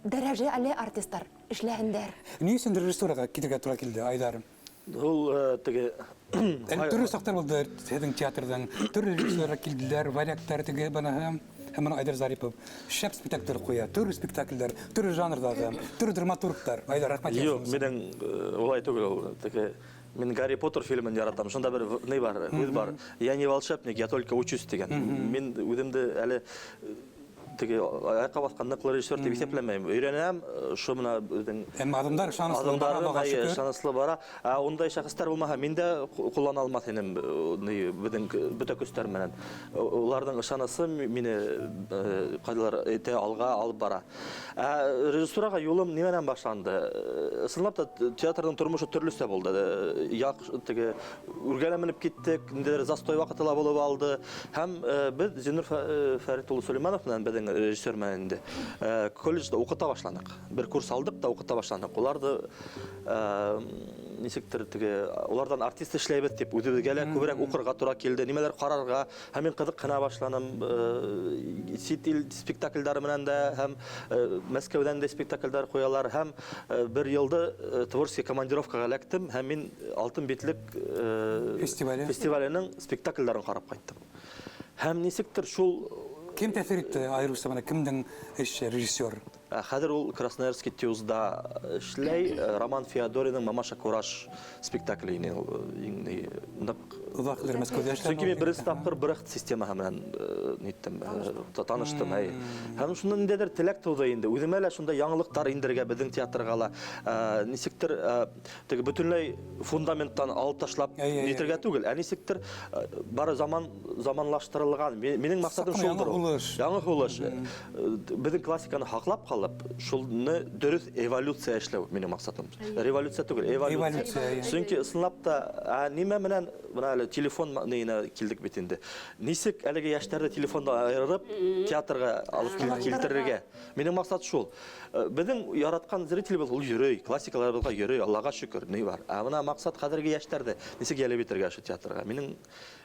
дәрәжәле артисттар эшләһендәр.
Ни өсөн режиссураға китергә тура килде, Айдар?
Ул теге
Әле төрлө саҡтар булды һеҙҙең театрҙың, төрлө режиссерҙар килделәр, варяктар теге быныһы, һәм бына Айдар Зарипов шәп спектакльдәр ҡуя, төрлө спектакльдәр, төрлө жанрҙағы, төрлө драматургтар. Айдар, рәхмәт.
Юҡ, минең улай түгел ул. Теге мин Гарри Поттер фильмын яратам. Шунда бер ни бар, һүҙ бар. Я не волшебник, я только учусь тигән. Мин үҙемде әле теге аяҡҡа баҫҡан ныҡлы режиссер тип иҫәпләмәйем. Өйрәнәм, шул менән үҙең
Әммә аҙымдар ышаныслы бара,
Аҙымдарым,
Аллаға
әйе,
шөкөр.
ышаныслы бара. Ә ундай шәхестәр булмаһа, мин дә ҡуллана алмаҫ инем, ни, беҙҙең бөтә көстәр менән. Уларҙың ышанысы мине ҡайҙалыр итә алға алып бара. Ә режиссураға юлым нимәнән башланды? Ысынлап та театрҙың тормошо төрлөсә булды. Яҡ, теге үргә лә менеп киттек, ниндәйҙер застой ваҡыты ла булып алды. Һәм беҙ Зиннур Фәрит улы Сөләймәнов менән беҙҙең режиссер менән инде колледжда уҡыта башланыҡ. Бер курс алдыҡ та уҡыта башланыҡ. Уларҙы нисектер теге уларҙан артист эшләйбеҙ тип үҙебеҙгә лә күберәк уҡырға тура килде, нимәләр ҡарарға. Һәм мин ҡыҙыҡһына башланым сит ил спектакльдәре менән дә, һәм Мәскәүҙән дә спектакльдәр ҡуялар. Һәм бер йылды творческий командировкаға эләктем, һәм мин Алтын битлек
Фестивале.
фестиваленең спектакльдәрен ҡарап ҡайттым. Һәм нисектер шул
Кем тәьҫир итте айырыуса бына кемдең эше режиссер?
Хәҙер ул Красноярский ТЮЗда эшләй. Роман Феодориның Мамаша Кураж спектакле ине ул иң ныҡ.
Оҙаҡ йылдар Мәскәүҙә эшләне.
Сөнки мин беренсе тапҡыр Брехт системаһы менән ниттем, таныштым. Һәм шунда ниндәйҙер теләк тыуҙы инде. Үҙемә лә шунда яңылыҡтар индерергә беҙҙең театрға ла, нисектер теге бөтөнләй фундаменттан алып ташлап нитергә түгел, ә нисектер бары заман заманлаштырылған. Минең маҡсатым шулдыр. Яңы һулыш. Беҙҙең классиканы һаҡлап ҡалып, шуны дөрөҫ эволюция эшләү минең маҡсатым. Революция түгел, эволюция. Сөнки ысынлап та, нимә менән бына әле телефон нейенә килдек бит инде. Нисек әлеге йәштәрҙе телефондан айырып, театрға алып килтерергә? Минең маҡсат шул. Беҙҙең яратҡан зрителебеҙ ул йөрөй, классикаларыбыҙға йөрөй, Аллаға шөкөр, ни бар. Ә бына маҡсат хәҙерге йәштәрҙе нисек йәлеп итергә ошо театрға? Минең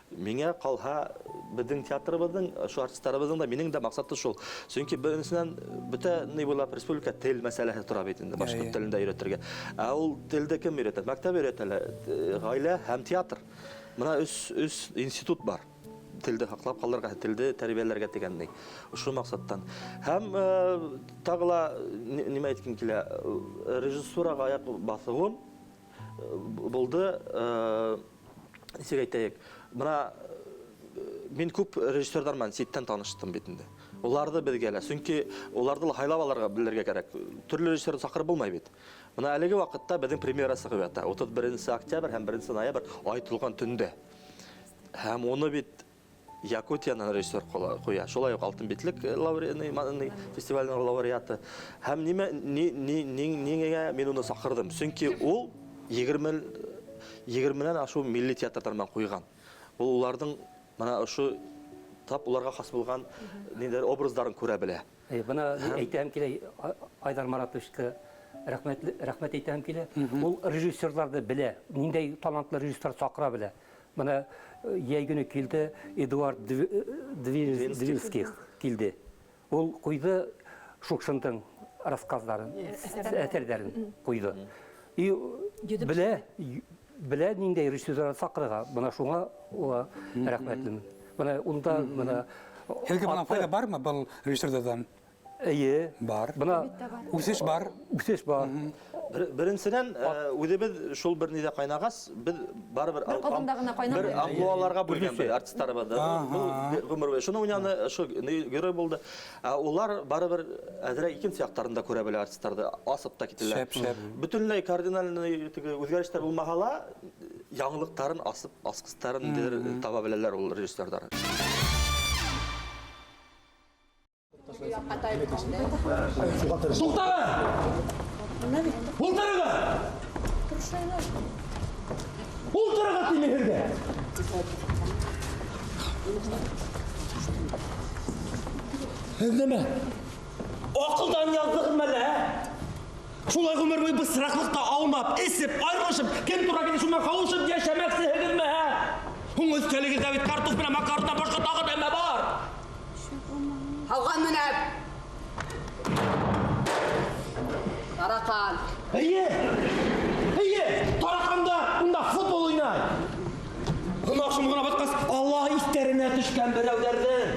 миңә ҡалһа, беҙҙең театрыбыҙҙың, ошо артистарыбыҙҙың да, минең дә маҡсаты шул. Сөнки беренсенән, бөтә ни буйлап республика тел мәсьәләһе тора бит инде, башҡорт телендә өйрәтергә. Ә ул телде кем өйрәтә? Мәктәп өйрәтә лә, ғаилә һәм театр. Бына өс институт бар. Телде һаҡлап ҡалырға, телде тәрбиәләргә тигән ни. Ошо маҡсаттан. Һәм тағы ла нимә әйткем килә, режиссураға аяҡ баҫыуым булды, нисек әйтәйек, бына мин күп режиссерҙар менән ситтән таныштым бит инде. Уларҙы беҙгә лә, сөнки уларҙы ла һайлап алырға белергә кәрәк. Төрлө режиссерҙы саҡырып булмай бит. Бына әлеге ваҡытта беҙҙең премьера сығып ята. 31 октябрь һәм 1 ноябрь ай тулған төндә. Һәм уны бит Якутиянан режиссер ҡуя. Шулай уҡ Алтын битлек фестивалінің лауреаты. Һәм ниңә мин уны саҡырҙым? Сөнки ул егерменән ашыу милли театрҙар менән ҡуйған. Ул уларҙың бына ошо тап уларға хас булған ниндәйҙер образдарын күрә белә.
Бына әйтәм килә, Айдар Маратовичка рәхмәт әйтәм килә. Ул режиссерҙарҙы белә, ниндәй талантлы режиссер саҡыра белә. Бына йәй көнө килде Эдуард Двинских килде. Ул ҡуйҙы Шукшиндың рассказдарын, әҫәрҙәрен ҡуйҙы. И белә ниндәй режиссерҙар саҡырырға. Бына шуңа уға рәхмәтлемен. Бына унда бына
Һеҙгә бына файҙа бармы был режиссерҙарҙан?
Эйе.
Бар.
Бына
үҫеш бар.
Үҫеш бар.
Беренсенән, үҙебеҙ шул бер ниҙә ҡайнағас, беҙ барыбер
Бер ҡаҙанда ғына ҡайнамай.
бер амплуаларға бүлгәнбеҙ артистарыбыҙҙы. Был ғүмер буйы. Шуны уйнаны, ошо герой булды. Ә улар барыбер әҙерәк икенсе яҡтарын да күрә белә артистарҙы, асып та китәләр.
Шәп, шәп.
Бөтөнләй кардинальный теге үҙгәрештәр булмаһа ла, яңылыҡтарын асып, асҡыстарын ниҙер таба беләләр ул режиссерҙар.
Туҡтағыҙ! Ултырығыҙ! Ултырығыҙ тиме һеҙгә? Һеҙ нимә? Аҡылдан яҙҙығыҙмы әллә, ә? Шулай ғүмер буйы бысраҡлыҡта аунап, эсеп, айырылышып, кем тура килә шунан ҡауышып йәшәмәксеһегеҙме, ә? Һуң өҫтәлегеҙҙә бит картуф менән макарондан башҡа тағы нәмә бар?
Һауға менәп. Тараҡан.
Эйе! Эйе! Тараҡан да унда футбол уйнай. Гөнаһ шомғына батҡас, Аллаһ иҫтәренә төшкән берәүҙәрҙең.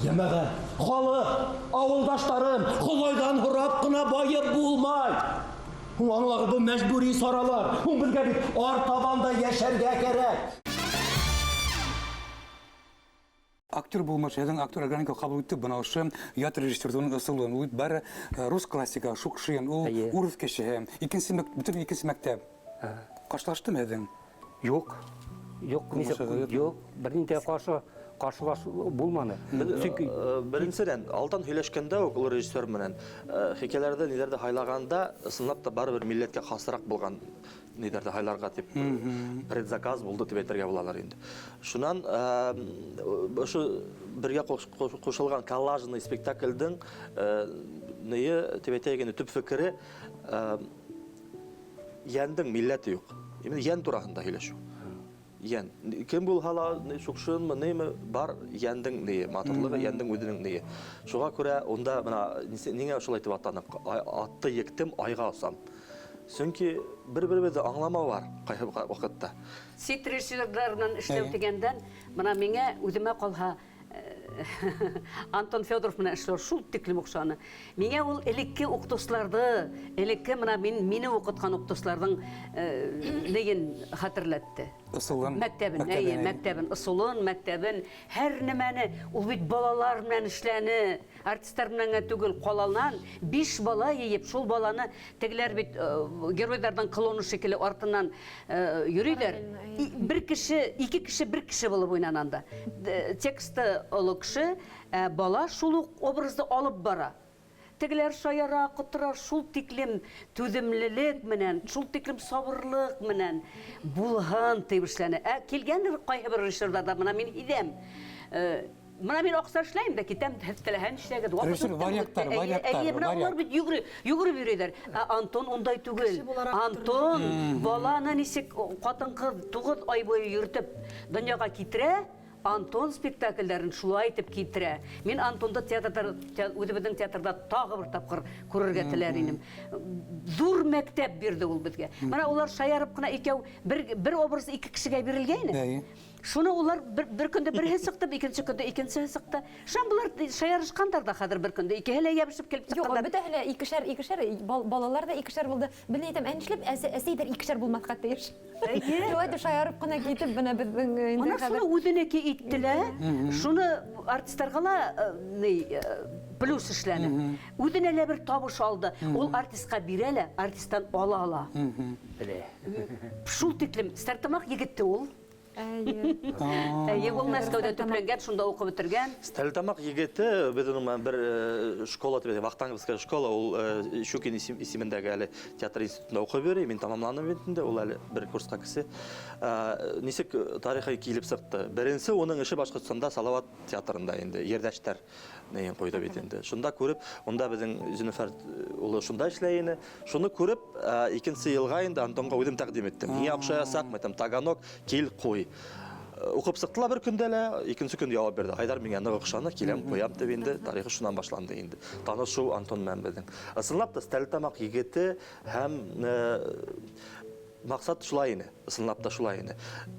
Йәмәғәт, халыҡ, ауылдаштарым, Хоҙайҙан һорап ҡына байып булмай. Һуң аңлағыҙ, был мәжбүри саралар. Һуң беҙгә бит артабан да йәшәргә кәрәк.
Актер булмыш, һеҙҙең актер органика ҡабул итте, бына ошо ят режиссерҙың ысулын. Ул бары рус классика, Шукшин, ул урыҫ кешеһе. Икенсе бөтөн икенсе мәктәп. Ҡаршылаштымы һеҙҙең?
Юҡ. Юҡ,
Булмаша
нисек,
юҡ.
юҡ, бер ниндәй ҡаршылаш булманы. Сөнки
Беренсенән, алдан һөйләшкәндә үк ул режиссер менән хикәйәләрҙе, ниҙәрҙе һайлағанда, ысынлап та барыбер милләткә хасыраҡ булған ниҙәрҙе һайларға тип предзаказ булды тип әйтергә булалар инде. Шунан ошо бергә ҡушылған коллажный спектаклдең нейе тип әйтәйек инде, төп фекере йәндең милләте юҡ. Именно йән тураһында һөйләшеү. Йән. Кем булһа ла, ни, Шукшинмы, ниме, бар йәндең нейе, матурлығы, йәндең үҙенең нейе. Шуға күрә унда бына ниңә шулай тип атаныҡ? Атты ектем, айға осам. Сөнки бер-беребеҙҙе аңламау бар ҡайһы ваҡытта.
Сит режиссерҙар менән эшләү тигәндән, бына миңә үҙемә ҡалһа, Антон Федоров менән эшләү шул тиклем оҡшаны. Миңә ул элекке уҡытыусыларҙы, элекке мына мин мине уҡытҡан уҡытыусыларҙың нейен хәтерләтте.
Ысулын.
Мәктәбен, әйе, мәктәбен, ысулын, мәктәбен, һәр нәмәне ул бит балалар менән эшләне, артистлар менән генә түгел, ҡаланан 5 бала йыйып, шул баланы тегеләр бит геройҙарҙың клоны шикелле артынан йөрөйҙәр. Бер кеше, ике кеше, бер кеше булып уйнаны анда. Тексты оло кеше, бала шул уҡ образды алып бара. Тегеләр шаяра, ҡотора, шул тиклем түҙемлелек менән, шул тиклем сабырлыҡ менән булһын тип эшләне. Ә килгән ҡайһы бер режиссерҙарҙа бына мин һиҙәм. Бына мин аҡса эшләйем дә китәм, һеҙ теләһәң эшләгеҙ.
Режиссер варяктар, варяктар,
Әйе, бына улар бит йүгереп йөрөйҙәр. Ә Антон ундай түгел. Антон баланы нисек ҡатын-ҡыҙ 9 ай буйы йөрөтөп донъяға китерә, Антон спектакльдәрен шулай итеп китерә. Мин Антонды театрҙа, үҙебеҙҙең театрҙа тағы бер тапҡыр күрергә теләр инем. Ҙур мәктәп бирҙе ул беҙгә. Бына улар шаярып ҡына икәү бер образ ике кешегә бирелгәйне. Шуны улар бер көндә береһе сыҡты, икенсе көндә икенсеһе сыҡты. Шунан былар шаярышҡандар ҙа хәҙер бер көндә икеһе лә йәбешеп килеп сыҡҡандар.
Юҡ, бөтәһе лә икешәр, икешәр, балалар ҙа икешәр булды. Бына әйтәм, ә нишләп әсәйҙәр икешәр булмаҫҡа тейеш? Шулай итеп шаярып ҡына китеп, бына беҙҙең инде
Бына
хәҙер
шуны үҙенеке итте лә, шуны артистарға ла плюс эшләне. Үҙенә лә бер табыш алды. Ул артистҡа бирә лә, артисттан ала ала.
Белә.
Шул тиклем Стәрлетамаҡ егете ул. Әйе, ул Мәскәүҙә төпләнгән, шунда уҡып бөтөргән.
Стәрлетамаҡ егете беҙ уның менән бер школа тип әйтәйек, Вахтанговская школа, ул Щукин исемендәге әле театр институтында уҡып йөрөй, мин тамамланым бит инде, ул әле бер курсҡа кесе. Нисек тарихы килеп сыҡты? Беренсе уның эше Башҡортостанда Салават театрында инде, ерҙәштәр нейен ҡуйҙы бит инде. Шунда күреп, унда беҙҙең Зинуфәр улы шунда эшләй ине. Шуны күреп, икенсе йылға инде Антонға үҙем тәҡдим иттем. Һиңә оҡшаясаҡмы? Әйтәм, Таганок, кил ҡуй. Уҡып сыҡты ла бер көндә лә, икенсе көн яуап бирҙе. Айҙар миңә ныҡ оҡшаны, киләм, ҡуям тип инде. Тарихы шунан башланды инде. Танышыу Антон менән беҙҙең. Ысынлап та Стәрлетамаҡ егете һәм маҡсат шулай ине, ысынлап та шулай ине.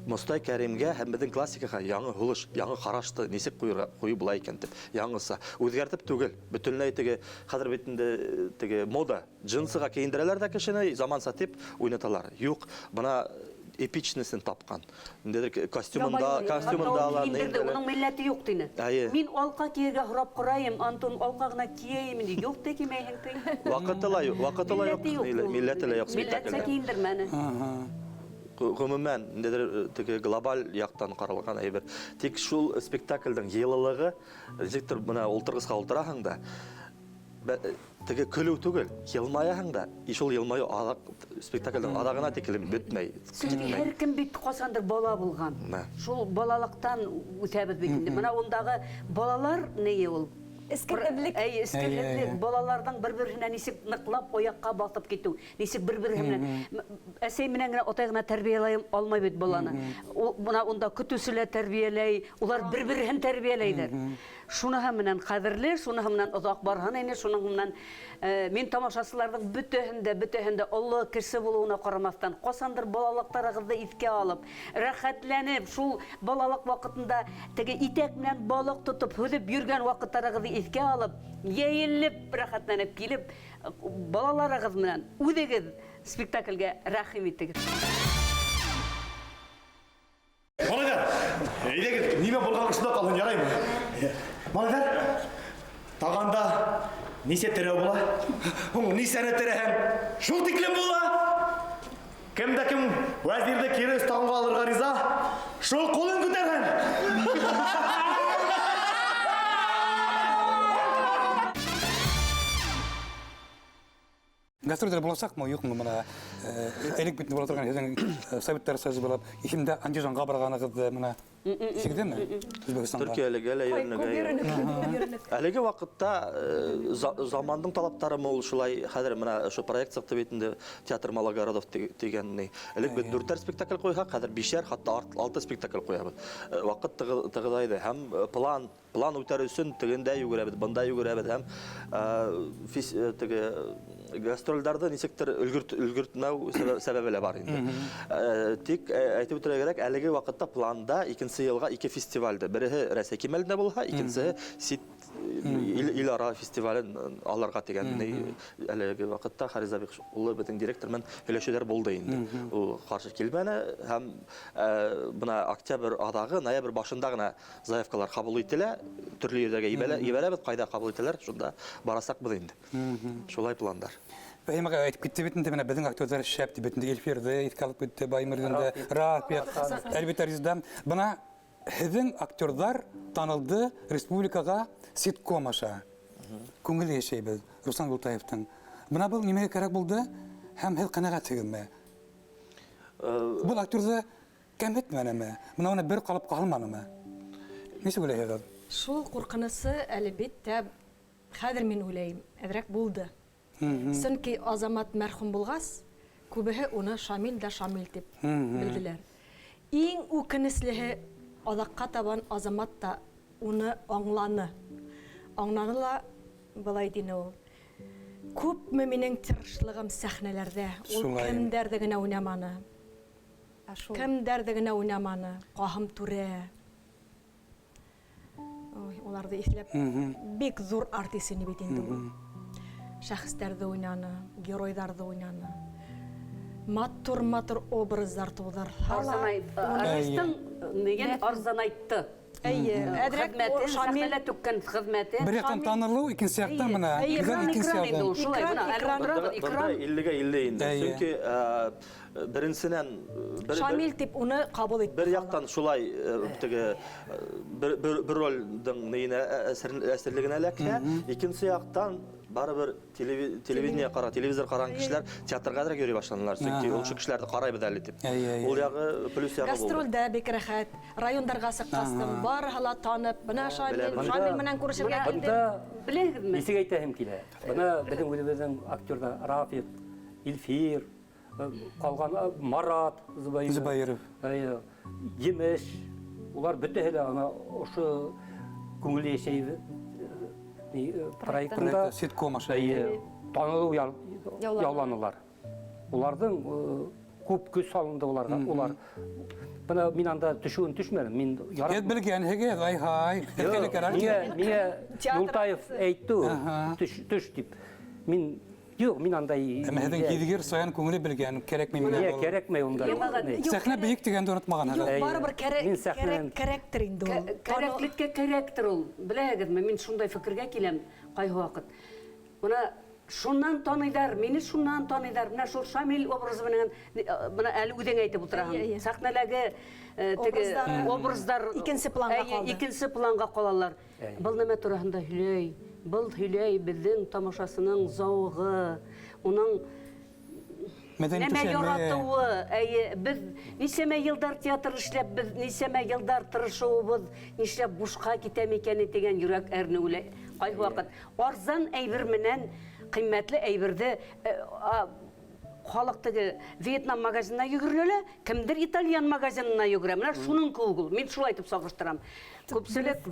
Мостай Кәримгә һәм беҙҙең классикаға яңы һулыш, яңы ҡарашты нисек ҡуйып була икән тип, яңыса үҙгәртеп түгел, бөтөнләй теге хәҙер бит инде теге мода, джинсыға кейендерәләр ҙә кешене заманса тип уйнаталар. Юҡ, бына эпичныйсын тапҡан. Ниндәйҙер костюмында,
Ябай
костюмында
ул
ала,
киендерҙе,
ниндәйҙер.
уның милләте юҡ тине.
Әйе.
Мин алҡа кейергә һорап ҡарайым, Антон, алҡа ғына кейәйем инде. Юҡ та кеймәйһең ти.
Ваҡыты ла юҡ, ваҡыты ла юҡ,
Милләте юҡ ул.
милләте лә юҡ
Милләтсә
спектаклдә.
кейендермәне.
Ғөмүмән, ниндәйҙер теге глобаль яҡтан ҡаралған әйбер. Тик шул спектаклдең йылылығы, нисектер бына ултырғысҡа ултыраһың да, теге көлөү түгел, йылмаяһың да, и шул йылмайыу аҙаҡ, спектаклдең аҙағына тиклем бөтмәй,
Сөнки
китмәй.
һәр кем бит ҡасандыр бала булған. Шул балалыҡтан үҫәбеҙ бит инде. Бына ундағы балалар ни ул?
Эскерһеҙлек.
Әй, эскерһеҙлек. Балаларҙың бер-береһенә нисек ныҡлап аяҡҡа баҫып китеү, нисек бер-береһе менән әсәй менән генә, атай ғына тәрбиәләй алмай бит баланы. Ул, бына унда көтөүсе лә тәрбиәләй, улар бер-береһен тәрбиәләйҙәр. Шуныһы менән ҡәҙерле, шуныһы менән оҙаҡ барһын ине, шуның менән мин тамашасыларҙың бөтәһендә оло кеше булыуына ҡарамаҫтан, ҡасандыр балалыҡтарығыҙҙы иҫкә алып, рәхәтләнеп, шул балалыҡ ваҡытында теге итәк менән балыҡ тотоп, һөҙөп йөрөгән ваҡыттарығыҙҙы иҫкә алып, йәйелеп, рәхәтләнеп килеп, балаларығыҙ менән үҙегеҙ спектаклгә рәхим итегеҙ.
Малайҙар, әйҙәгеҙ, нимә булған шунда ҡалһын, яраймы? Малайҙар, тағанда нисә терәү була? Һуң нисәне терәһәң, шул тиклем була. Кем дә кем вәзирҙе кире өстәнға алырға риза, шул ҡулын күтәрһен.
Гастролдәр буласаҡмы, юҡмы бына? Элек бит була торған һеҙҙең Советтар Союзы булып, иҫемдә Андижанға барғанығыҙҙы бына ишегеҙҙеме? Үзбәкстанға.
Төркиәлегә лә
Ай,
йөрөнөгә
күп
йөрөнөк.
йөрөнөк.
Әлеге ваҡытта замандың талаптарымы ул шулай, хәҙер бына ошо проект сыҡты бит инде, Театр малогородов тигән ни. Элек беҙ 4 спектакль ҡуйһаҡ, хәҙер 5-әр, хатта 6 спектакль ҡуябыҙ. Ваҡыт тығыҙайҙы һәм план үтәр өсөн тегендә йүгерәбеҙ, бында йүгерәбеҙ һәм теге Гастролдарҙы нисектер өлгөртмәү сәбәбе лә бар инде. Тик әйтеп үтергә кәрәк, әлеге ваҡытта планда икенсе йылға ике фестивальде. Береһе Рәсәй кимәлендә булһа, икенсеһе сит ил-ара фестивален алырға тигән әлеге ваҡытта Харис Забих улы беҙҙең директор менән һөйләшеүҙәр булды инде. Ул ҡаршы килмәне һәм бына октябрь аҙағы, ноябрь башында ғына заявкалар ҡабул ителә, төрлө ерҙәргә ебәрәбеҙ, ҡайҙа ҡабул итәләр, шунда барасаҡбыҙ инде. Шулай пландар.
Фәһим ағай әйтеп китте бит инде, менә беҙҙең актерҙар шәп тип бит инде, Эльфирҙы иҫкә алып китте, Баймырҙинды, Рафиҡ, әлбиттә Риздан. Бына һеҙҙең актерҙар танылды республикаға ситком аша. Күңелле йәшәйбеҙ Руслан Юлтаевтың. Бына был нимәгә кәрәк булды һәм һеҙ ҡәнәғәтһегеҙме? Был актерҙы кәмһетмәнеме? Бына уны бер ҡалып ҡалманымы? Нисек уйлайһығыҙ?
Шул ҡурҡынысы әлбиттә хәҙер мин уйлайым, әҙерәк булды. Сөнки Азамат мәрхүм булғас, күбеһе уны Шамил дә Шамил тип белделәр. Иң үкенеслеһе аҙаҡҡа табан Азамат та уны аңланы. Аңланы ла былай тине ул. Күпме минең тырышлығым сәхнәләрҙә, ул кемдәрҙе генә уйнаманы. Кемдәрҙе генә уйнаманы. Ҡаһым түрә. Ой, уларҙы иҫләп бик ҙур артист ине бит инде ул. Шәхестәрҙе уйнаны, геройҙарҙы уйнаны. Матур-матур образдар тыуҙырҙы.
Артистың неген арзанайтты.
Әйе, әҙерәк
Хеҙмәтен, сәхнәлә түккән хеҙмәтен.
Бер яҡтан танылыу, икенсе яҡтан бына,
Экран,
икенсе
экран инде
яҡтан.
ул, шулай, бына, әле
Экран,
ултырабыҙ,
Бында
экран.
иллегә илле инде. Сөнки, беренсенән,
Шамил тип уны ҡабул итте.
Бер яҡтан шулай, теге, бер ролдең нейенә, әсирлегенә эләкһә, икенсе яҡтан барыбер телевидение ҡара, телевизор ҡараған кешеләр театрға әҙерәк йөрөй башланылар. Сөнки ул шул кешеләрҙе ҡарайбыҙ әле тип. Ул яғы плюс яғы булды.
Гастролдә бик рәхәт, райондарға сыҡҡастың, барыһы ла танып, бына Шамил менән күрешергә
Бында
килдем.
Беләһегеҙме?
Нисек әйтәһем килә? Бына беҙҙең үҙебеҙҙең актерҙар Рафиҡ, Илфир, ҡалған Марат Зубаиров.
Зубаиров.
Әйе, Емеш, улар бөтәһе лә ана ошо күңелле йәшәйбеҙ проектында
Проекты ситком аша.
Әйе, танылыу яуланылар. Уларҙың күп көс салынды уларға. Улар бына мин анда төшөүен төшмәнем. Мин ярат-
Һеҙ белгәнһегеҙ, ай-һай.
Юҡ,
Һеҙгә кәрәк.
миңә
Театр
Юлтаев әйтте, төш тип. Мин юҡ, мин анда
Әммә һеҙҙең һиҙгер саян күңеле белгән, кәрәкмәй миңә
Миңә
был.
кәрәкмәй унда.
Йәмәғәт,
Ни?
юҡ,
Сәхнә бейек тигәнде онотмаған
Юҡ,
хәҙер.
барыбер
Мин сәхнәнән
кәрәктер инде ул.
Кәрәклеккә кәрәктер ул. Беләһегеҙме, мин шундай фекергә киләм ҡайһы ваҡыт. Бына шуннан таныйҙар, мине шуннан таныйҙар. Бына шул Шамил образы менән, бына әле үҙең әйтеп ултыраһың.
Әйе, әйе.
Сәхнәләге теге
Образдар
образдар
икенсе планға
әйе,
ҡалды.
икенсе планға ҡалалар.
Әйе.
Был нәмә тураһында һөйләй? Был һөйләй беҙҙең тамашасының зауығы, уның
Мәҙәни
нәмә
түшәме.
яратыуы. Әйе, беҙ нисәмә йылдар театр эшләп, беҙ нисәмә йылдар тырышыуыбыҙ, нишләп бушҡа китә микән тигән йөрәк әрнеүе ҡайһы ваҡыт. Арзан әйбер менән ҡиммәтле әйберҙе халыҡ теге Вьетнам магазинына йүгерә лә, кемдер итальян магазинына йүгерә. Менә шуның кеүек ул. Мин шулай итеп сағыштырам. Күпселек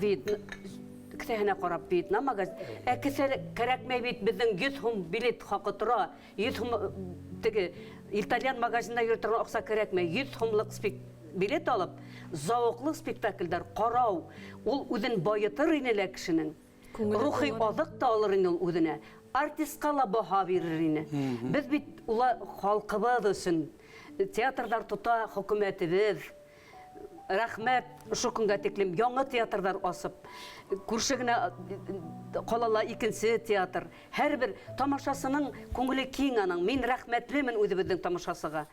кеҫәһенә ҡарап Вьетнам магазин. Ә кеҫә кәрәкмәй бит, беҙҙең 100 һум билет хаҡы тора. 100 һум теге итальян магазинына йөрөй торған аҡса кәрәкмәй. 100 һумлыҡ билет алып, зауыҡлы спектакльдәр ҡарау, ул үҙен байытыр ине лә кешенең.
Күңеле
Рухи
тулыр.
аҙыҡ та алыр ине ул үҙенә. Артистҡа ла баһа бирер ине. Беҙ бит ула халҡыбыҙ өсөн театрҙар тота хөкүмәтебеҙ. Рәхмәт, ошо көнгә тиклем яңы театрҙар асып, күрше генә ҡалала икенсе театр. Һәр бер тамашасының күңеле киң аның. Мин рәхмәтлемен үҙебеҙҙең тамашасыға.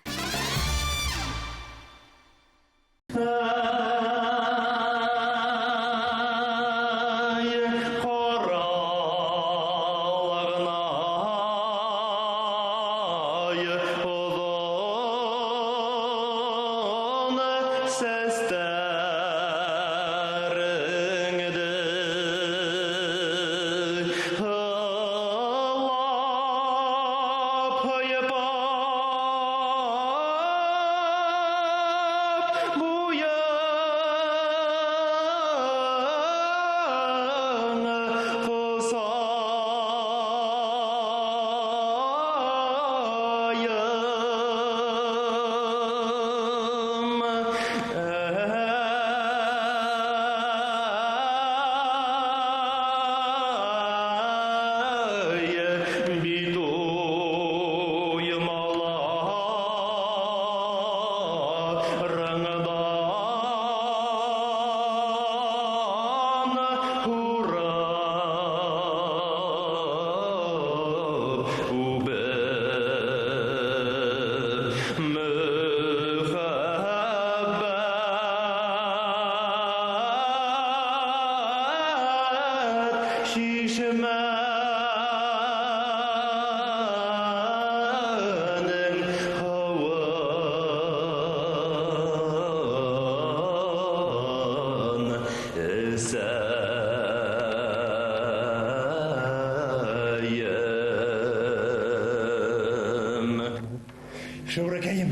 Шөбрәкәйем,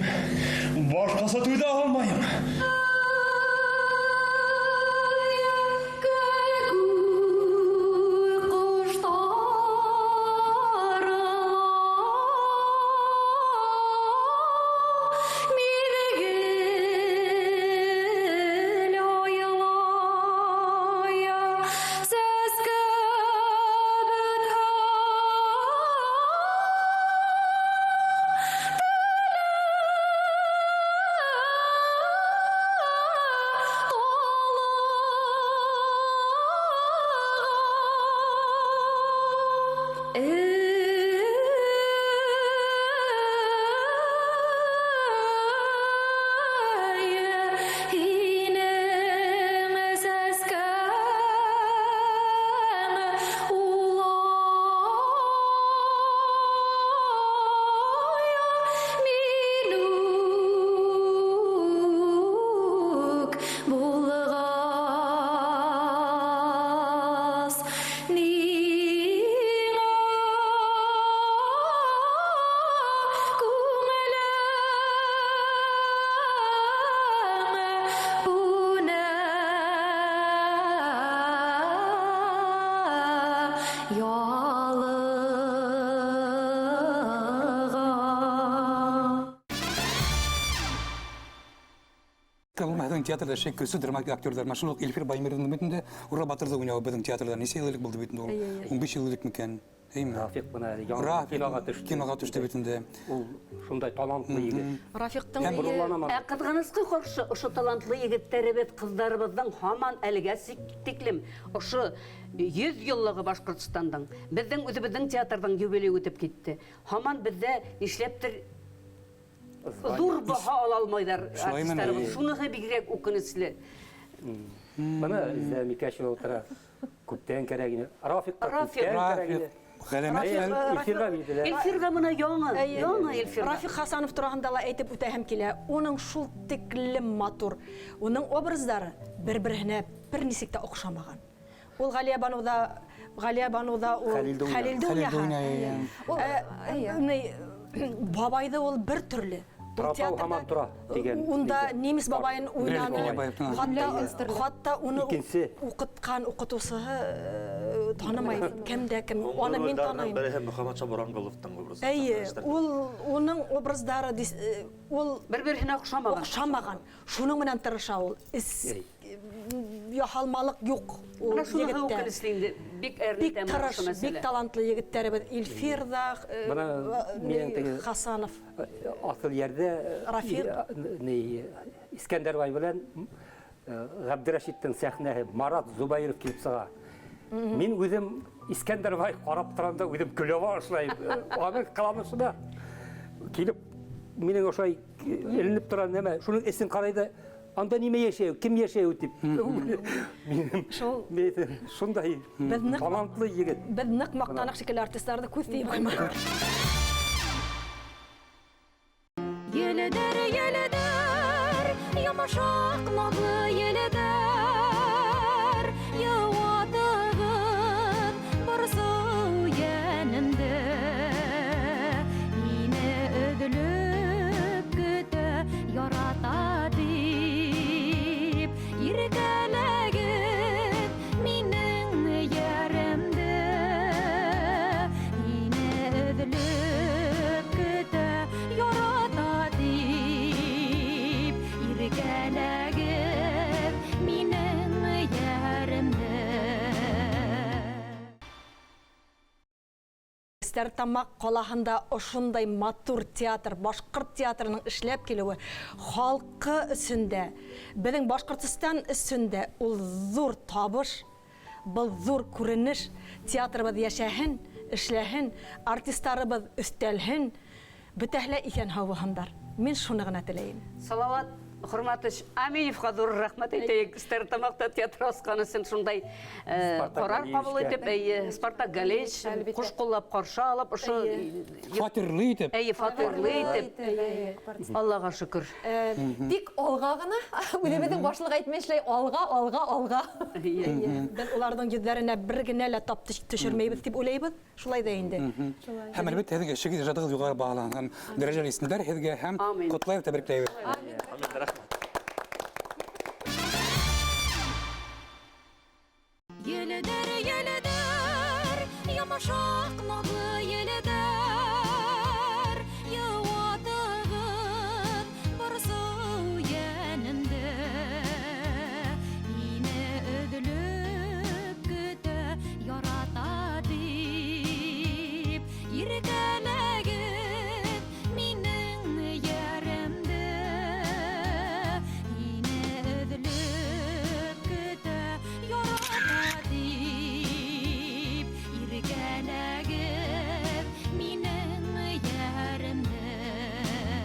башҡаса түҙә алмайым.
Театрда шәй көслө драматик актерҙар. Шул уҡ Илфир Баймирҙың бит инде Урал батырҙы уйнауы беҙҙең театрҙа нисә йыл элек булды бит инде ул? 15 йыл элек микән? Әйме?
Рафиҡ бына әле яңы киноға төштө.
Киноға төштө бит инде.
Ул шундай талантлы егет.
Рафиҡтың
Ә ҡыҙғанысҡа ҡаршы ошо талантлы егеттәребеҙ, ҡыҙҙарыбыҙҙың һаман әлегә тиклем ошо 100 йыллығы Башҡортостандың, беҙҙең үҙебеҙҙең театрҙың юбилейы үтеп китте. Һаман беҙҙә нишләптер ҙур баһа ала алмайҙар артистарыбыҙ. Шуныһы бигерәк үкенесле.
Бына Зәмикәшева Микәшева ултыра. Күптән кәрәк ине. Рафиҡ күптән кәрәк ине. Илфирға бирҙеләр.
Илфирға бына яңы, яңы Илфирға.
Рафиҡ Хасанов тураһында ла әйтеп үтәһем килә. Уның шул тиклем матур. Уның образдары бер-береһенә бер нисек тә оҡшамаған. Ул Ғәлиә Баныуҙа ул Хәлилде уйнаһа. Бабайҙы ул бер төрлө.
Торатау һаман тора тигән.
Унда немец бабайын уйнаны. Хатта уны уҡытҡан уҡытыусыһы танымай, кем дә кем. Аны мин таныйм.
Береһе Мөхәммәтша Боранғоловтың образы.
Әйе, ул уның образдары ул
бер-береһенә оҡшамаған.
Оҡшамаған. Шуның менән тырыша ул. Яһалмалыҡ юҡ ул егеттә.
Бик тырыш,
бик талантлы егеттәребеҙ Илфир ҙа, Хасанов.
Аҫыл ерҙә
Рафиҡ
Искәндәрбай менән Ғәбдерәшиттең сәхнәһе Марат Зубайыров килеп сыға. Мин үҙем Искәндәрбай ҡарап торам да үҙем көлә башлайым. Уның ҡыланышына килеп минең ошолай эленеп тора нәмә, шуның эсен ҡарай да анда нимә йәшәй, кем йәшәй тип. Шул шундай талантлы егет.
Беҙ ныҡ маҡтаныҡ шикелле артистарҙы күҙ тейеп ҡуйманыҡ.
Еледер, еледер, йомшаҡ наҙлы еледер, йыуатығыҙ борсоу йәнемде. Һине өҙөлөп көтә, ярата тип, иркәләгеҙ минең йәремде. Һине өҙөлөп көтә, ярата тип, иркәләгеҙ минең йәремде.
Стәрлетамаҡ ҡалаһында ошондай матур театр, башҡорт театрының эшләп килеүе халҡы өсөн дә, беҙҙең Башҡортостан өсөн дә ул ҙур табыш, был ҙур күренеш. Театрыбыҙ йәшәһен, эшләһен, артистарыбыҙ өҫтәлһен, бөтәһе лә иҫән һау булһындар. Мин шуны ғына теләйем.
Салауат Хөрмәтович Аминевҡа ҙур рәхмәт әйтәйек. Стәрлетамаҡта театр асҡан өсөн шундай ҡарар ҡабул итеп, әйе, Спартак Галиевич ҡуш ҡуллап ҡаршы алып, ошо
фатирлы итеп.
Әйе, фатирлы итеп. Аллаға шөкөр.
Тик алға ғына, үҙебеҙҙең башлыҡ әйтмешләй, алға, алға, алға.
Беҙ уларҙың йөҙҙәренә бер генә лә тап төшөрмәйбеҙ тип уйлайбыҙ. Шулай да инде.
Һәм әлбиттә һеҙҙең эшегеҙ, ижадығыҙ юғары баһаланған. Дәрәжәле исемдәр һеҙгә һәм ҡотлайбыҙ, тәбрикләйбеҙ.
Амин.